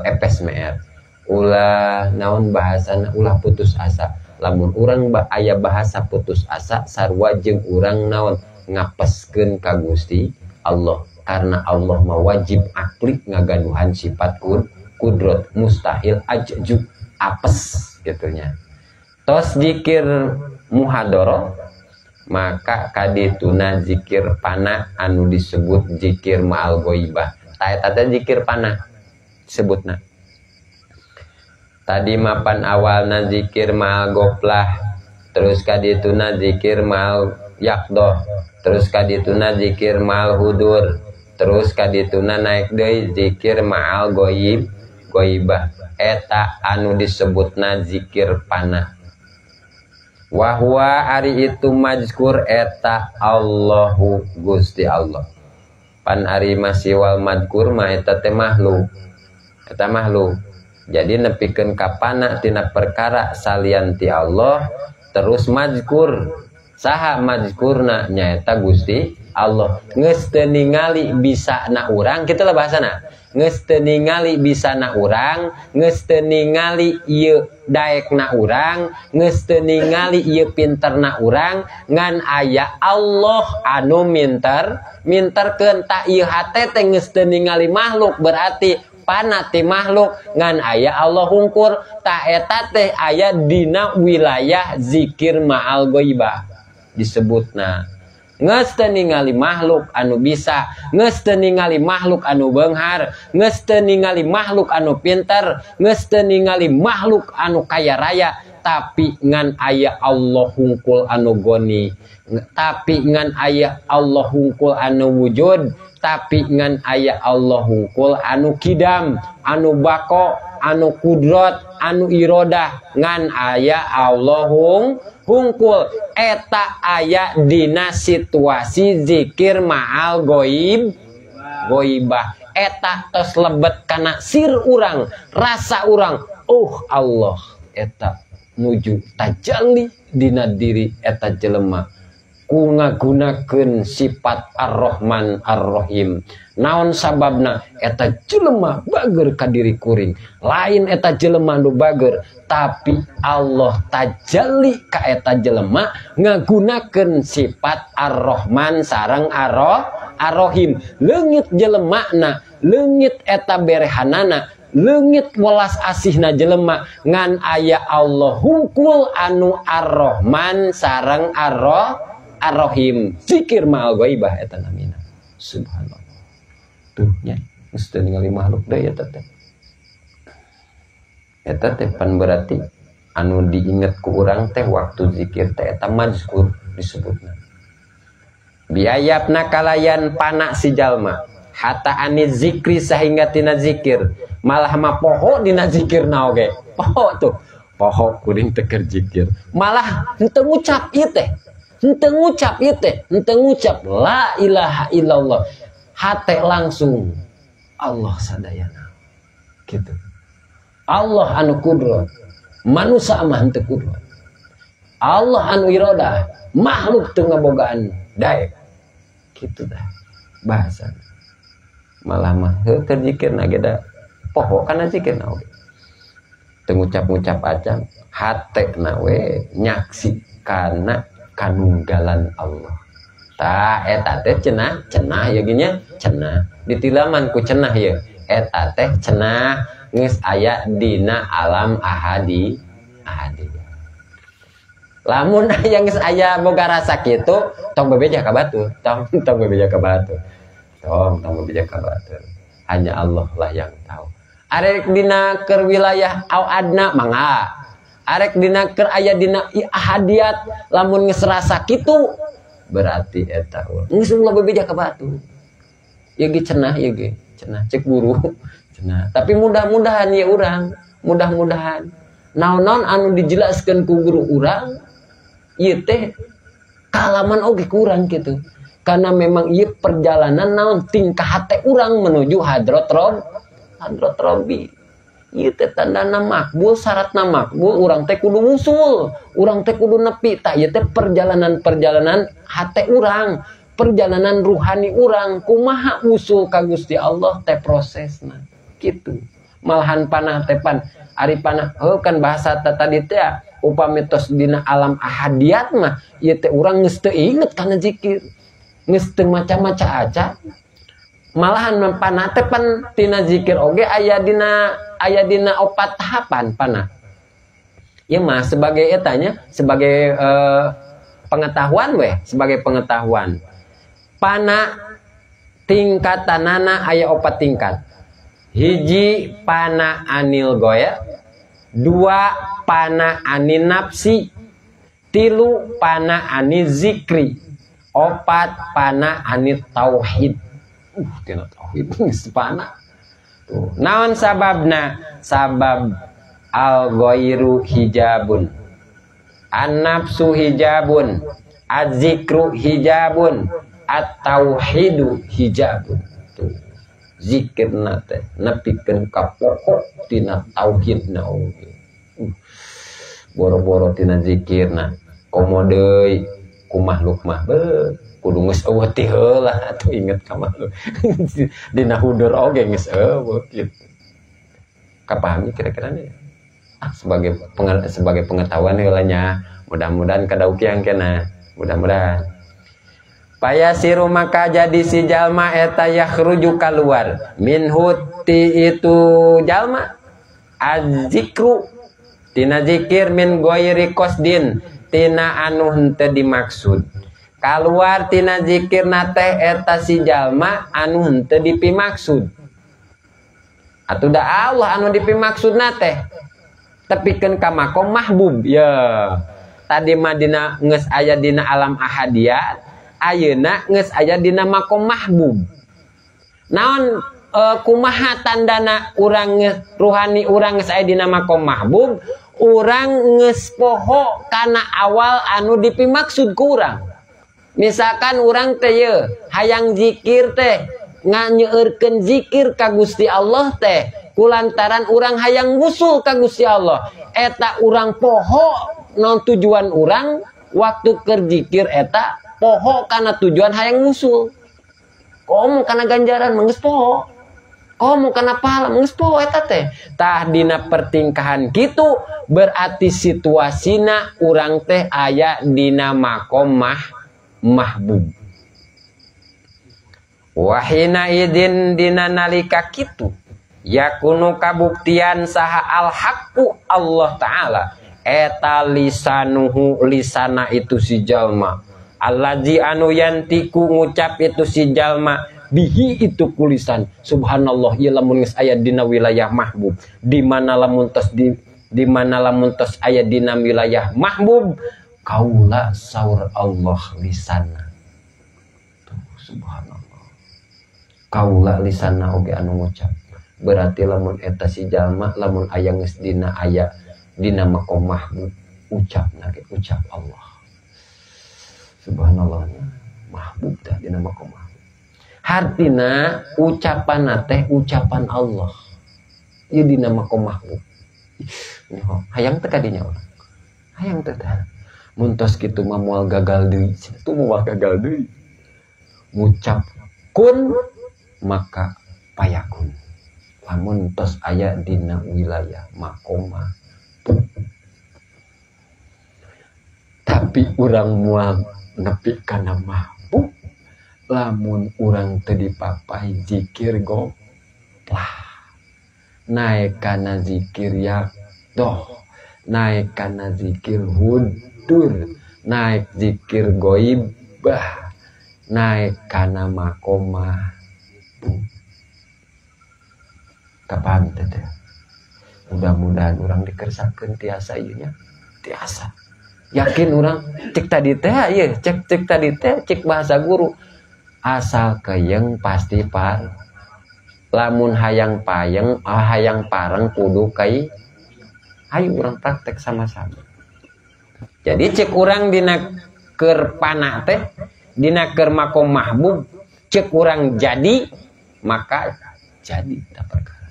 epes meer, ulah naon bahasana, ulah putus asa. Lamun urang aya bahasa putus asa sarua jeung urang naon ngapeskeun ka Gusti Allah, karena Allah mah wajib akli ngagaduhan sifat kudrot, mustahil ajju apes gitunya. Tos zikir muhadoroh maka kadituna zikir pana anu disebut zikir ma'al ghaibah. Ta eta teh zikir pana sebutna. Tadi mapan awalna zikir ma'al goflah, terus kadituna zikir ma'al yaqdoh, terus kadituna zikir ma'al hudur, terus kadituna naik deui zikir ma'al ghaib ghaibah. Eta anu disebutna zikir pana. Wahwa ari itu majkur eta Allahu Gusti Allah. Pan ari masiwal madkur mah eta teh makhluk. Eta makhluk. Jadi nepikeun kapana tina perkara salian ti Allah terus majkur. Saha majkurna nyaeta Gusti Allah. Geus teu ningali bisa na urang, kitu lah bahasana. Geus teu ningali bisa na urang, geus teu ningali ieu daekna urang, geus teu ningali ieu pinterna urang, ngan aya Allah anu minter, minterkeun ta ieu hate teh geus teu ningali makhluk, berarti pana ti makhluk ngan aya Allah hungkur, ta eta teh aya dina wilayah zikir ma'al ghaibah disebutna. Geus teu ningali makhluk anu bisa, geus teu ningali makhluk anu beunghar, geus teu ningali makhluk anu pinter, geus teu ningali makhluk anu kaya raya, tapi ngan aya Allah hungkul anu goni, tapi ngan aya Allah hungkul anu wujud, tapi ngan aya Allah hungkul anu kidam, anu bako, anu kudrot, anu irodah, ngan aya Allah hungkul. Eta aya dina situasi zikir ma'al goib goibah. Eta tos lebet kana sir urang, rasa urang, oh Allah eta nuju tajalli dina diri eta jelema ku ngagunakeun sifat Ar-Rahman Ar-Rahim. Naon sababna eta jelema bager ka diri kuring, lain eta jelema nu bager, tapi Allah tajalli ka eta jelema ngagunakeun sifat Ar-Rahman sareng Ar-Rahim. Leungit jelemana, leungit eta berehanana, leungit welas asihna jelema, ngan aya Allah hungkul anu Ar-Rahman sareng Ar-Rahim. Zikir ma'al ghaibah eta namina. Subhanallah. Tuh nya, geus teu ningali makhluk deui eta teh. Eta teh pan berarti anu diinget ku urang teh waktu zikir teh eta mazkur disebutna. Biayapna kalayan pana si jalma hatta ani zikri sehingga tina zikir, malah mah poho dina zikirna oge. Poho tuh, poho kuring teu keur zikir. Malah henteu ngucap ieu teh. Henteu ngucap ieu teh, henteu ngucap la ilaha illallah. Hate langsung Allah sadayana. Gitu. Allah anu kudrat, manusia mah henteu kudrat. Allah anu iradah, makhluk teu ngabogaan daek. Gitu dah bahasana. Malah mah heuh keur zikirna ge da poho kana zikirna oge. Teu ngucap-ngucap acan, hatena we nyaksi kana kanunggalan Allah. Ta eta teh cenah, cenah ya gini cenah. Ditilaman ku cenah ya. Eta teh cenah geus aya dina alam ahadi ahadi. Lamun aya geus aya boga rasa kitu, tong bebeja ka batur, tong tong bebeja ka batur. Tong tong bebeja ka batur. Hanya Allah lah yang tahu. Arek dina keur wilayah au adna mangga. Arek dina keur aya dina ahadiat lamun geus rasa kitu berarti eta geus ulah bebeja ka batur. Ieu ge cenah ieu ge cenah cek guru cenah. Tapi mudah-mudahan ya urang, mudah-mudahan naon-naon anu dijelaskeun ku guru urang ieu teh kalaman oge kurang gitu. Karena memang ieu perjalanan naon tingkah hate urang menuju hadrat rob, hadrat robbi. Ieu teh tandana makbul, syaratna makbul urang teh kudu ngusul, urang teh kudu nepi. Tah ieu teh perjalanan-perjalanan hate urang, perjalanan ruhani urang kumaha usul ka Gusti Allah teh prosesna kitu. Malahan panah teh pan ari panah heuh kan bahasa tadi teh upami tos dina alam ahadiat mah ieu teh urang geus teu inget kana zikir, geus teu maca-maca aca. Malahan panah teh pan tina zikir oge aya dina opat tahapan panah. Ieu mah sebagai etanya, sebagai pengetahuan weh, sebagai pengetahuan. Panah tingkatanana aya opat tingkat. Hiji pana anil goya, dua pana anin nafsi, tilu pana anil zikri, opat pana anil tauhid. Tina tauhid geus pana. Tuh, naon sababna? Sabab al ghairu hijabun, an nafsu hijabun, az-zikru hijabun, at-tauhidu hijabun. Tuh. Zikirna teh nepikeun ka pokok tina tauhidna oge. Boro-boro tina zikirna komo deui ku makhluk mah beuh kudu geus eueuh ti heula atuh inget ka makhluk. Dina hudur oge geus eueuh kitu. Kapahami kira-kira nih? Sebagai sebagai pengetahuan heula nya, mudah-mudahan kadaukiang kena, mudah-mudahan. Payasiru maka jadi si jalma eta yakhruju kaluar minhu ti itu jalma azzikru tina zikir min ghairi qasdin tina anu henteu dimaksud. Kaluar tina zikirna teh eta si jalma anu henteu dipimaksud. Atuh da Allah anu dipimaksudna teh tepikeun ka makom mahbub ya. Tadi mah dina geus aya dina alam ahadiyat, ayeuna geus aya dina makom mahbub. Naon kumaha tandana urang ruhani urang geus aya dina makom mahbub? Urang geus poho kana awal anu dipimaksud ku urang. Misalkan urang teh ye hayang zikir teh nganyeueurkeun zikir ka Gusti Allah teh kulantaran urang hayang wusul ka Gusti Allah. Eta urang poho non tujuan urang waktu keur zikir eta poho karena tujuan hayang musul. Komo karena ganjaran geus poho. Komo karena pahala geus poho eta teh. Tah dina pertingkahan kitu berarti situasina urang teh aya dina makom mahbub. Wahina idin dina nalika kitu yakunu kabuktian saha al haqqu Allah taala eta lisanuhu lisana itu si jalma allazi anu yantiku ngucap itu si jalma bihi itu kulisan. Subhanallah, ieu lamun geus aya dina wilayah mahbub. Di mana lamun tos di mana lamun tos aya dina wilayah mahbub kaula saur Allah lisana. Tuh, subhanallah. Kaula lisana oge anu ngucap. Berarti lamun eta si jalma lamun aya geus dina aya dina makom mahbub ucapna ge ucap Allah. Subhanallah, mahbub teh dina makom mahbub. Hartina ucapan teh ucapan Allah. Ieu dina makom mahbub. Hayang teh kadinya urang. Hayang teh teh. Mun tos kitu mah moal gagal deui. Cenah moal gagal deui. Ngucap kun maka payakun. Lamun tos aya dina wilayah makom mahbub. Tapi urang moal nepi kana mahbub lamun urang teu dipapai zikir goplah. Naek kana zikir yakdoh, naek kana zikir hudur, naek zikir goibah, naek kana makom mahbub. Kapan teh? Mudah-mudahan urang dikersakeun tiasa ieu nya. Tiasa. Yakin urang cek tadi teh ieu, cek cek tadi teh cek bahasa guru. Asal keyeng pasti par. Lamun hayang payeng, hayang pareng kudu kai. Ayo urang praktek sama-sama. Jadi cek urang dina keur pana teh, dina keur makom mahbub, cek urang jadi, maka jadi tak perkara.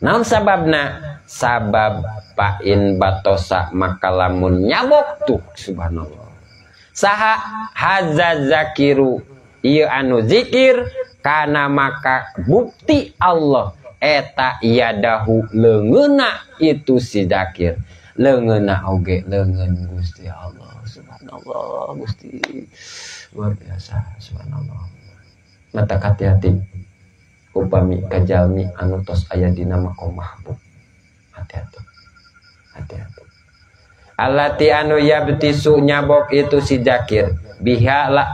Naon sababna? Sabab pain batosa maka lamun nyabok tuh subhanallah. Saha hadza zakiru ieu anu zikir kana maka bukti Allah eta yadahu leungeunna itu si zakir. Leungeunna oge leungeun Gusti Allah. Subhanallah Gusti luar biasa subhanallah. Mata hati-hati upami kajalmi anu tos aya dina makom mahbub. Hati-hati. Hati-hati. Allati anu yabtisu nyabok itu si zakir biha la,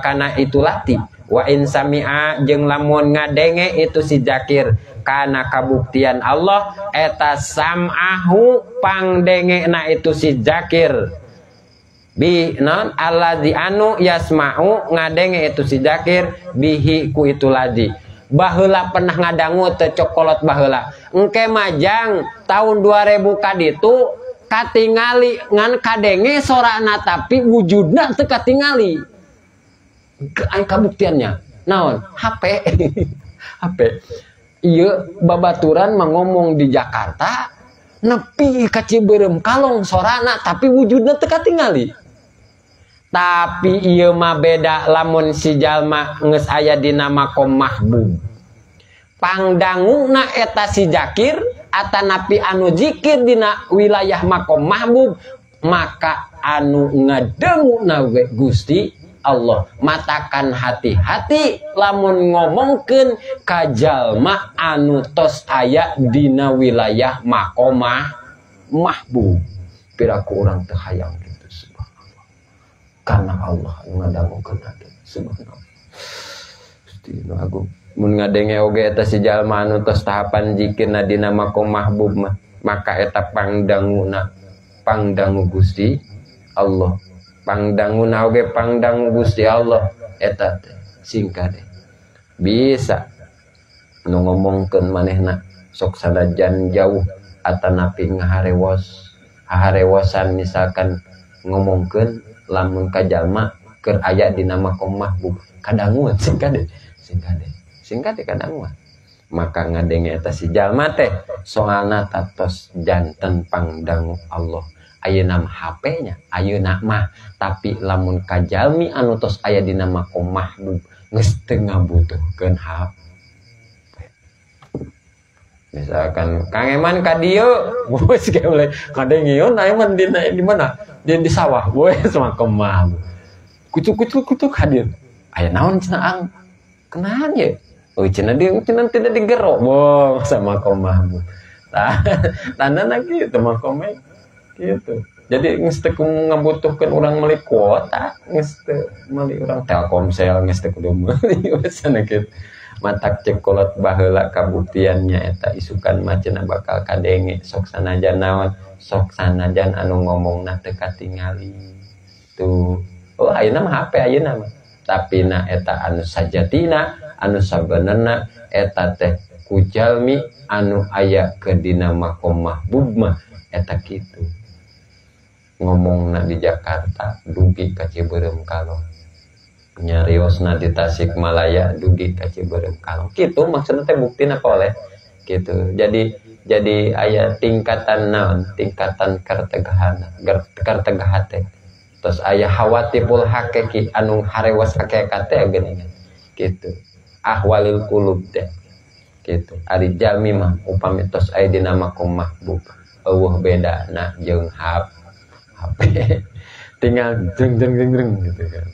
kana itu lati wa in sami'a jeung lamun ngadenge itu si zakir kana kabuktian Allah eta sam'ahu pangdengena itu si zakir bi non alladzi anu yasma'u ngadenge itu si zakir bihi ku itu ladzi. Baheula pernah ngadangu teu cokolot baheula engke majang tahun 2000 kaditu katingali ngan kadenge sorana tapi wujudna teu katingali. Aya kabuktiannya naon? HP. HP ieu babaturan mah ngomong di Jakarta nepi ka Cibeureum kalong sorana tapi wujudna teu katingali. Tapi ieu mah beda lamun si jalma geus aya dina makom mahbub. Pangdanguna eta si zakir atanapi anu zikir dina wilayah makom mahbub maka anu ngadenguna we Gusti Allah. Matakan hati-hati lamun ngomongkeun ka jalma anu tos aya dina wilayah makom mahbub. Piraku urang teu hayang kitu subhanallah. Karena Allah ngadangukeun hati subhanallah. Gusti nu agung. Mun ngadenge oge eta si jalma anu tos tahapan zikirna dina makom mahbub mah maka eta pangdanguna pangdangu Gusti Allah. Pangdanguna oge pangdangu Gusti Allah eta teh singkat bisa nu ngomongkeun manehna sok sanajan jauh atanapi ngaharewos haharewosan misalkan ngomongkeun lamun ka jalma keur aya dina makom mahbub kadanguan singkat deh singkat deh singkat deh kadanguan. Maka ngadenge eta si jalma teh soalna tatos janten pangdangu Allah. Ayeuna mah HP-nya ayeuna mah tapi lamun ka jalmi anu tos aya dina makom mahbub geus teu ngabutuhkeun HP. Misalkan Kang Eman ka dieu geus mulai kadengeun Eman dina di mana? Di sawah we makom mahbub. Kucuk-kucuk hadir. Aya naon cenah ang? Kenahan ye? Oh cenah dia cenah tidak digero. Boh sama makom mahbub. Tah tandana kitu makomnya gitu. Jadi geus teu ngabutuhkeun urang meuli kuota, geus teu meuli urang Telkomsel geus teu kudu meuli cenah kitu. Matak cek kolot baheula kabuktiannya eta isukan mah cenah bakal kadenge sok sanajan naon, sok sanajan anu ngomongna teu katingali. Tuh. Oh ayeuna mah HP ayeuna mah. Tapi na eta anu sajatina, anu sabenerna eta teh ku jalmi anu aya ke dina makom mahbub mah eta kitu. Ngomongna di Jakarta dugi ka Cibeureum kalong. Nyariosna di Tasikmalaya dugi ka Cibeureum kalong. Kitu maksudna teh buktina apa oleh gitu. Jadi aya tingkatan naon, tingkatan kertegahan, kertegahate. Terus aya hawatipul hakiki anu harewas hakikat teh geuningan. Gitu. Ahwalil qulub teh. Gitu. Ari jalmi mah upami tos aya dina makom mahbub. Eueuh bedana jeung HP. Tinggal jeng jeng jeng jeng gitu kan.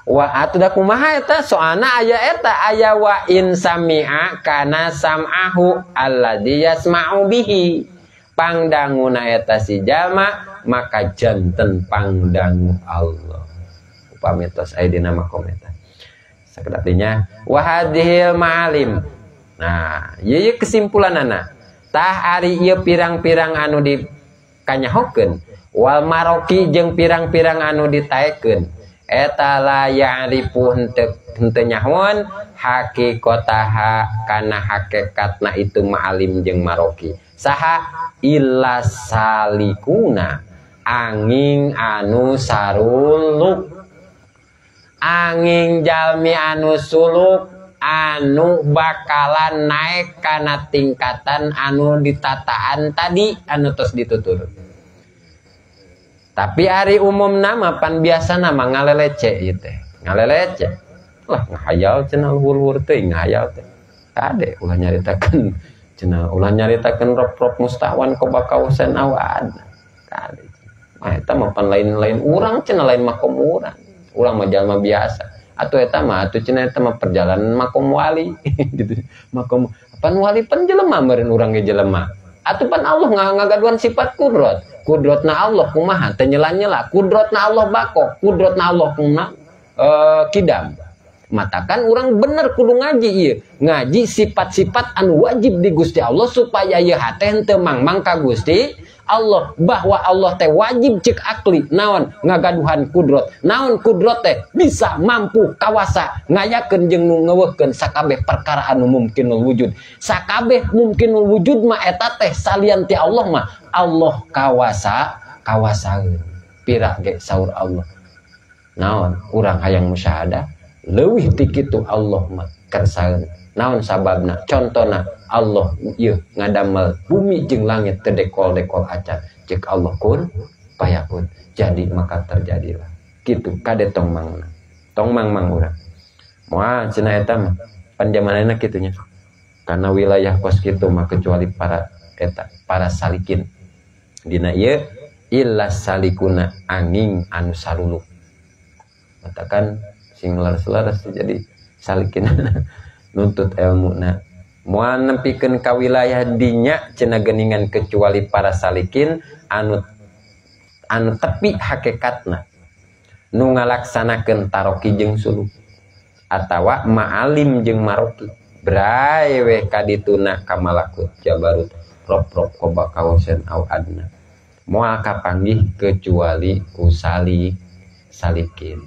Wa atuh da kumaha eta soalna aya eta aya wa in sami'a kana sam'ahu alladzi yasma'u bihi. Pangdanguna eta si jalma maka janten pangdangu Allah. Upami tos aya dina makom eta. Sakedap dinya wa hadhil ma'alim. Nah, ieu kesimpulanana. Tah ari ieu pirang-pirang anu dikanyahokeun wal maroki jeung pirang-pirang anu ditaekeun eta la ya'rifu henteu nyahoan hakikataha kana hakikatna itu ma'alim jeung maroki. Saha illa salikuna angin anu saruluk, angin jalmi anu suluk anu bakalan naik kana tingkatan anu ditataan tadi anu tos ditutur. Tapi ari umum nama pan biasa nama ngalelece ieu teh, ngalelece. Lah ngahayal cenah luhur-luhur teuing ngahayal teh. Kade ulah nyaritakeun cenah, ulah nyaritakeun rop-rop mustawan kobakausen awad. Kade. Mah eta mah pan lain-lain urang cenah, lain makom urang. Urang mah jalma biasa. Atuh eta mah atuh cenah eta mah perjalanan makom wali gitu. Makom pan wali pan jelema meureun urang ge jelema. Atuh pan Allah ngagaduhan sifat kudrat. Kudratna Allah kumaha teu nyela-nyela, kudratna Allah bako, kudratna Allah kumaha kidam. Matakan urang bener kudu ngaji ieu. Ngaji sifat-sifat anu wajib di Gusti Allah supaya ieu hate henteu mangmang ka Gusti Allah, bahwa Allah teh wajib cek akli naon ngagaduhan kudrat, naon kudrat teh bisa mampu kawasa ngayakeun jeung nu ngeuweuhkeun sakabeh perkara anu mungkinul wujud. Sakabeh mungkinul wujud mah eta teh salian ti Allah mah Allah kawasa kawasaeun. Pira ge saur Allah naon urang hayang musyahadah leuwih ti kitu Allah mah kersaeun. Naon sababna? Contona Allah ieu ngadamel bumi jeung langit teu dekol-dekol acan. Cek Allah kun payakun. Jadi maka terjadilah. Kitu kade tong mangna. Tong mang-mang urang. Moal cenah eta mah pan jamanana kitu nya. Karena wilayah kos kitu mah kecuali para eta para salikin. Dina ieu illa salikuna angin anu saluluk. Matakan sing leres-leres jadi salikin nuntut ilmu na moal nepikeun ka wilayah dinya cenah geuningan kecuali para salikin anu anu tepi hakikatna nu ngalaksanakeun taroki jeung suluk atawa ma'alim jeung maroki bray we kadituna ka malakut jabarut rop-rop koba kawasen au adna moal kapanggih kecuali ku salikin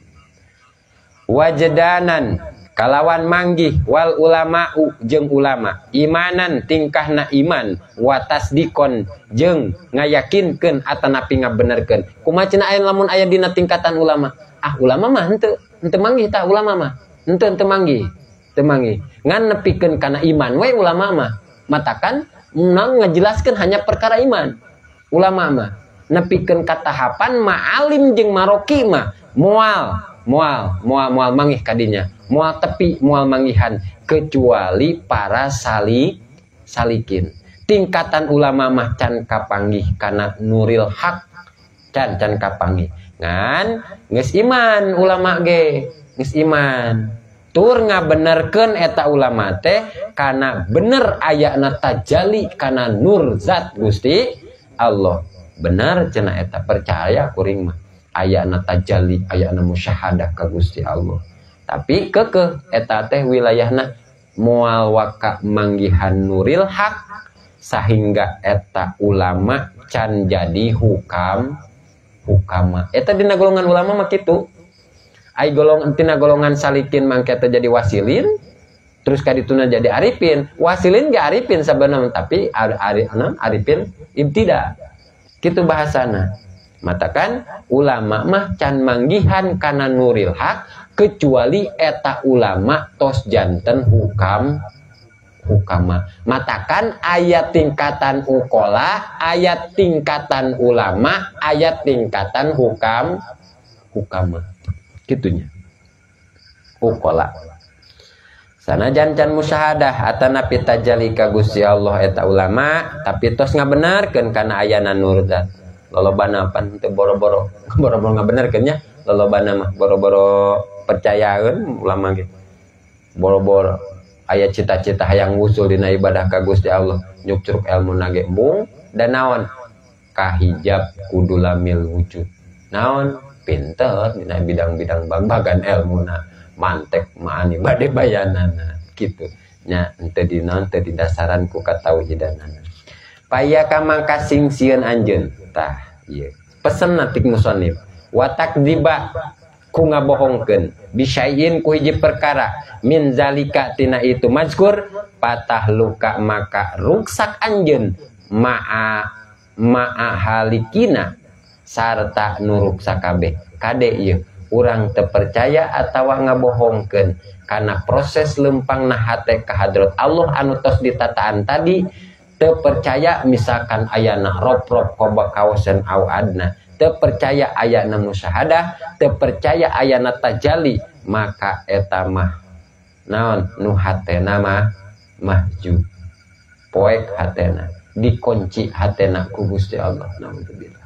wajdanan kalawan manggih wal ulama'u jeung ulama imanan tingkahna iman wa tasdikon jeung ngayakinkeun atanapi ngabenerkeun. Kumaha cenah aya lamun aya dina tingkatan ulama? Ah ulama mah henteu manggih tah ulama mah henteu manggih, teu manggih ngan nepikeun kana iman we ulama mah. Matakan nang ngajelaskeun hanya perkara iman ulama mah nepikeun ka tahapan ma'alim jeung maroki mah moal moal moal moal manggih kadinya, moal tepi moal manggihan kecuali para salikin. Tingkatan ulama mah can kapanggih kana nuril hak, can kapanggih ngan geus iman ulama ge geus iman tur ngabenerkeun eta ulama teh kana bener ayana tajali kana nur zat Gusti Allah. Bener cenah eta percaya kuring mah ayana tajali ayana musyahadah ka Gusti Allah. Tapi kekeh eta teh wilayahna moal waka manggihan nuril hak sehingga eta ulama can jadi hukama. Eta dina golongan ulama mah kitu. Ai golongan tina golongan salikin mangke teh jadi wasilin terus kadituna jadi arifin. Wasilin ge arifin sabenerna tapi arifin ibtida. Kitu bahasana. Matakan ulama mah can manggihan kana nuril hak kecuali eta ulama tos janten hukama. Matakan ayat tingkatan ukola, ayat tingkatan ulama, ayat tingkatan hukama. Gitunya. Ukola. Sanajan can musyahadah atanapi tajali ka Gusti Allah eta ulama, tapi tos ngabenerkeun kana ayana nur zat. Lolobana pan teu boro-boro boro-boro ngabenerkeun nya, lolobana mah boro-boro percayaeun ulama ge. Boro-boro aya cita-cita hayang wusul dina ibadah ka Gusti Allah, nyukcruk elmuna ge embung dan naon kahijab kudu lamil wujud. Naon pinter dina bidang-bidang bagbagan elmuna, mantek maani bade bayanana kitu nya henteu dinaon teu didasaran ku katauhidanana. Paya ka mangka sing sieun anjeun. Tah ieu pesen ti musannif wa takdziba ku ngabohongkeun bisyai'in ku hiji perkara min zalika tina itu mazkur patah luka maka ruksak anjeun ma'a ma'a halikina sarta nuruksak kabeh. Kade ieu urang teu percaya atawa ngabohongkeun kana proses lempangna hate ka hadrat Allah anu tos ditataan tadi. Teu percaya misalkan ayana rob-rob qoba kawasan au adna, teu percaya ayana musyahadah, teu percaya ayana tajalli, maka eta mah naon nu hatena mah mahjub, poek hatena, dikunci hatena ku Gusti Allah. Naudzubillah.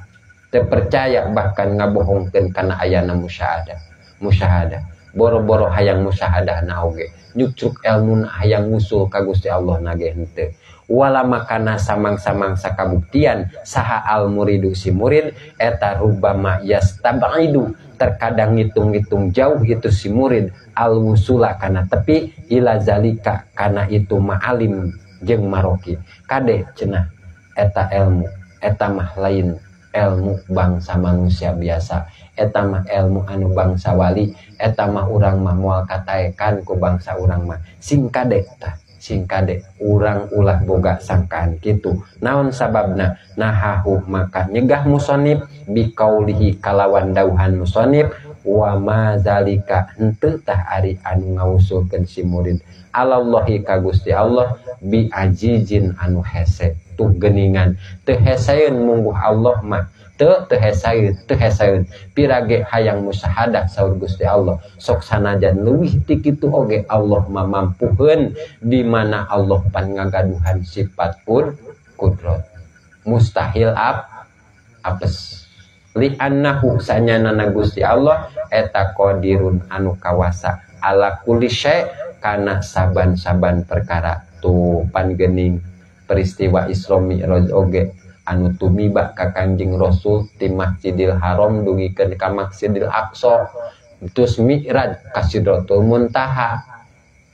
Teu percaya bahkan ngabohongkeun kana ayana musyahadah, musyahadah boro-boro hayang musyahadah na oge nyucruk elmuna hayang ngusul ka Gusti Allah na ge henteu. Wala makana samang-samang sakabuktian saha al muridu si murid eta rubama yastabaidu terkadang ngitung-ngitung jauh itu si murid al wusula kana tepi ila zalika kana itu ma'alim jeung maroki. Kade cenah eta ilmu eta mah lain ilmu bangsa manusia biasa, eta mah ilmu anu bangsa wali, eta mah urang mah moal kataekan ku bangsa urang mah. Sing kade tah sing kade urang ulah boga sangkaan kitu. Naon sababna? Nahahu maka nyegah musonib bikaulihi kalawan dauhan musonib wa ma zalika henteu tah ari anu ngawusulkeun si murid alallahi ka Gusti Allah bi ajizin anu hese. Tuh geningan teu heseun mungguh Allah mah teu heseun teu heseun pirage hayang musyahadah saur Gusti Allah sok sanajan leuwih ti kitu oge Allah mah mampuheun di mana Allah pan ngagaduhan sifat kudrat mustahil apes li annahu sanyanana Gusti Allah eta qadirun anu kawasa ala kulli syai' kana saban-saban perkara. Tuh pan geuning peristiwa Isra Mi'raj oge anu tumiba ka Kanjeng Rasul ti Masjidil Haram dugikeun ka Masjidil Aqsa terus Mi'raj ka Sidratul Muntaha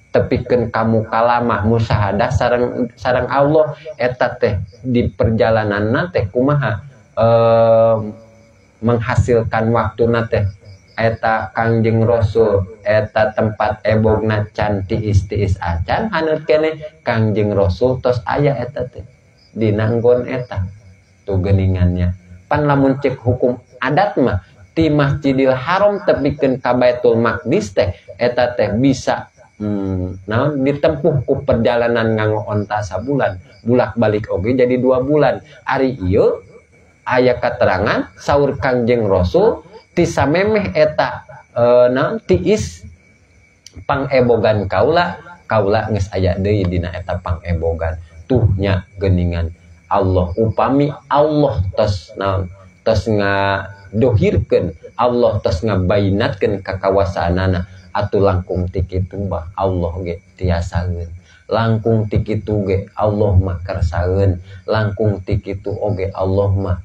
tepikeun ka mukalamah musyahadah sareng Allah eta teh di perjalananna teh kumaha menghasilkan waktuna teh eta Kangjeng Rasul eta tempat ebogna can tiis-tiis acan haneut keneh Kangjeng Rasul tos aya eta teh dina nggon eta tuh geningannya. Pan lamun cek hukum adat mah ti Masjidil Haram tepikeun ka Baitul Maqdis teh eta teh bisa naon ditempuh ku perjalanan nganggo onta sabulan bulak-balik oge jadi 2 bulan. Ari ieu aya katerangan saur Kangjeng Rasul ti samemeh eta naon tiis pangebogan kaula kaula geus aya deui dina eta pangebogan. Tuhnya geningan Allah upami Allah tos naon tos ngadohirkeun Allah tos ngabainatkeun kakawasaanana atuh langkung ti kitu mah Allah ge tiasaeun, langkung ti kitu ge Allah mah kersaeun, langkung ti kitu oge Allah mah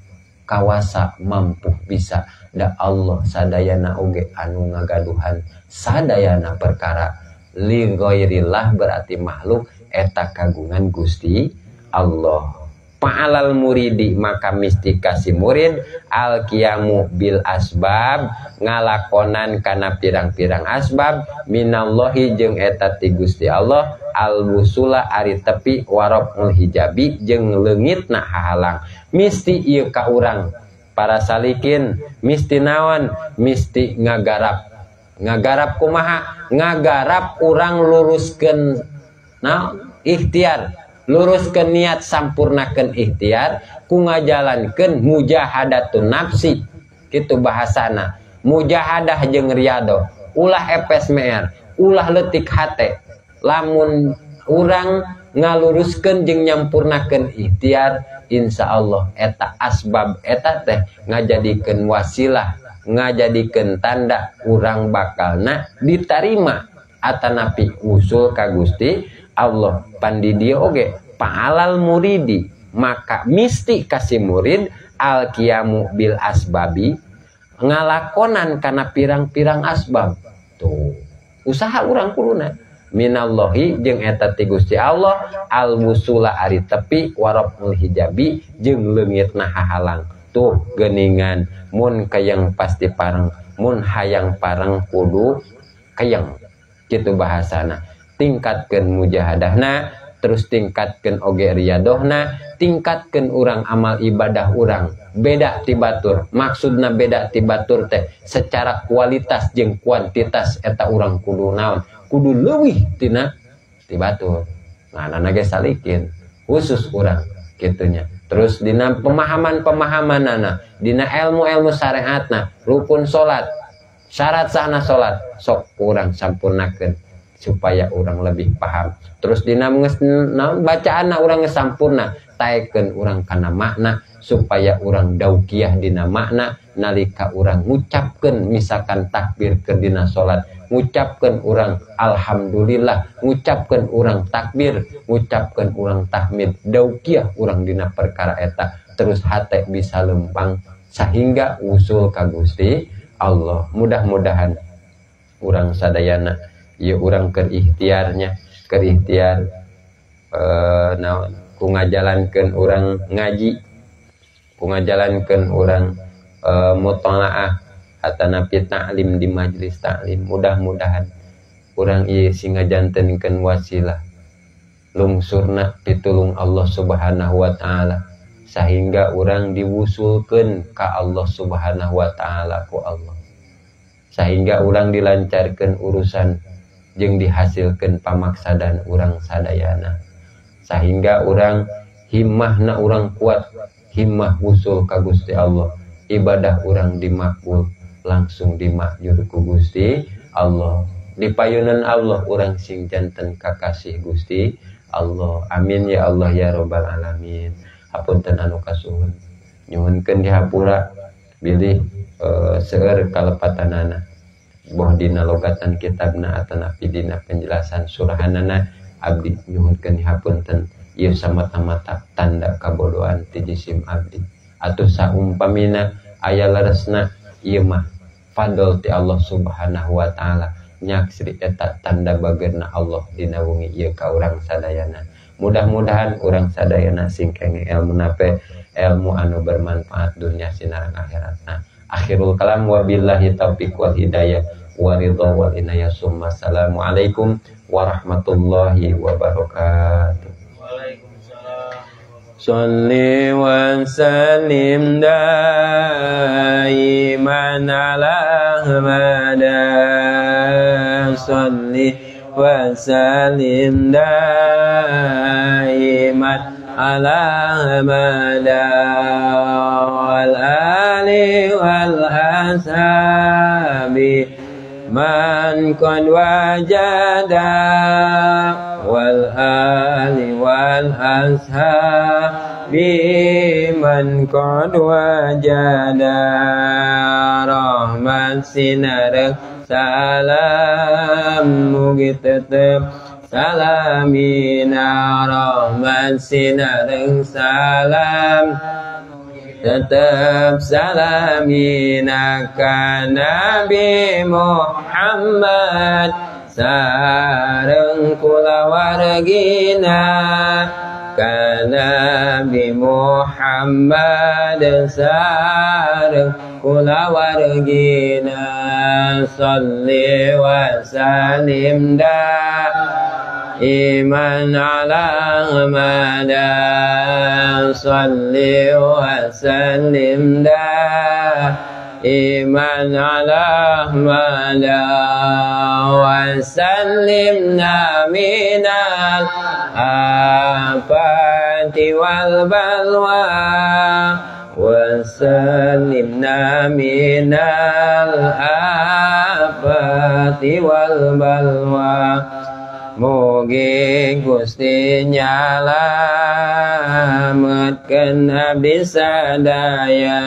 kawasa mampu bisa. Da Allah sadayana oge anu ngagaduhan sadayana perkara li ghairillah berarti makhluk eta kagungan Gusti Allah. Fa'alal muridi maka mistika si murid al qiyamu bil asbab ngalakonan kana pirang-pirang asbab minallahi jeung eta ti Gusti Allah al wusula ari tepi warabul hijabi jeung leungitna hahalang. Misti ieu ka urang para salikin misti naon misti ngagarap ngagarap kumaha ngagarap urang luruskeun naon ikhtiar, luruskeun niat, sampurnakeun ikhtiar ku ngajalankeun mujahadatun nafsi kitu bahasana. Mujahadah jeung riyadhah, ulah epes meer, ulah leutik hate. Lamun urang ngaluruskeun jeung nyampurnakeun ikhtiar, insyaallah eta asbab eta teh ngajadikeun wasilah, ngajadikeun tanda urang bakalna ditarima atanapi usul ka Gusti Allah. Pan di dieu oge fa'alal muridi maka misti kasih murid al qiyamu bil asbabi ngalakonan kana pirang-pirang asbab. Tuh usaha urang kuduna Minallahi jeung eta ti Gusti Allah al wusula ari tepi warabul hijabi jeung leungitna hahalang. Tuh geuningan mun kayang pasti pareng, mun hayang pareng kudu kayang. Kitu bahasana. Tingkatkeun mujahadahna, terus tingkatkeun oge riyadohna, tingkatkeun urang amal ibadah urang. Beda ti batur, maksudna beda ti batur teh secara kualitas jeung kuantitas eta urang kudu naon? Kudu leuwih tina ti batur. Ngaranna ge salikin, khusus urang kitunya. Terus dina pemahaman-pemahamanana, dina ilmu-ilmu syariatna, rukun salat, syarat sahna salat sok urang sampurnakeun supaya urang lebih paham. Terus dina bacaanna urang geus sampurna, taekeun urang kana makna supaya urang daukiah dina makna nalika urang ngucapkeun misalkan takbir keur dina salat, ngucapkeun urang alhamdulillah, ngucapkeun urang takbir, ngucapkeun urang tahmid, daukiah urang dina perkara eta, terus hate bisa lempang sehingga usul ka Gusti Allah. Mudah-mudahan urang sadayana ieu urang keur ikhtiarnya, keur ikhtiar naon ku ngajalankeun urang ngaji, ku ngajalankeun urang mutalaah atanapi taklim di majelis taklim. Mudah-mudahan urang ieu sing ngajantenkeun wasilah lungsurna pitulung Allah Subhanahu wa taala sehingga urang diwusulkeun ka Allah Subhanahu wa taala ku Allah, sehingga urang dilancarkeun urusan jeung dihasilkeun pamaksadan urang sadayana, sehingga urang himmahna urang kuat, himmah wusul ka Gusti Allah, ibadah urang dimakbul langsung dimakjur ku Gusti Allah, dipayunan Allah urang sing janten kakasih Gusti Allah. Amin ya Allah ya robbal alamin. Hapunten anu kasuhun, nyuhunkeun dihapura bilih seueur kalepatanana, boh dina logatan kitabna atanapi dina penjelasan surahanana, abdi nyuhunkeun dihapunten ieu samata-mata tanda kabodohan ti jisim abdi. Atuh saumpamina aya leresna ieu mah fadl ti Allah Subhanahu wa taala, nyaksri eta tanda bageurna Allah dina wengi ieu ka urang sadayana. Mudah-mudahan urang sadayana sing kenging ilmu nape, ilmu anu bermanfaat dunia sinareng akhiratna. Akhirul kalam wabillahi taufiq wal hidayah wa ridha wal inayah. Summa assalamualaikum warahmatullahi wabarakatuh. Waalaikumsalam. Sholli wa sallim daiman ala Ahmad. Sholli wa sallim daiman ala Ahmad wal ali wal ashabi man qad wajada wal ali wal ashabi man qad wajada. Rahmat sinareng salam mugi tetep salamina, rahmat sinareng salam tetap salamina ka Nabi Muhammad sareng kulawargina, ka Nabi Muhammad sareng kulawargina. Salli wa sallim daiman ala Ahmad. Salli wa sallim daiman ala Ahmad wa sallimna minal afati wal balwa wa sallimna minal afati wal balwa. Mugi Gusti nyalametkeun abdi sadaya,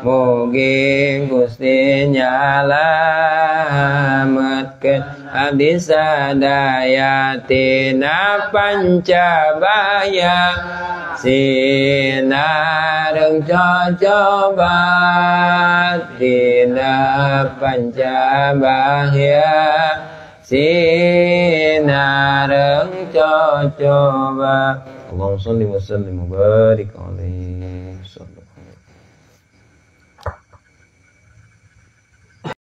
mugi Gusti nyalametkeun abdi sadaya tina pancabaya sinareng cocobat, tina pancabaya sinareng coba. Allahumma sholli wa sallim wa barik alaihi.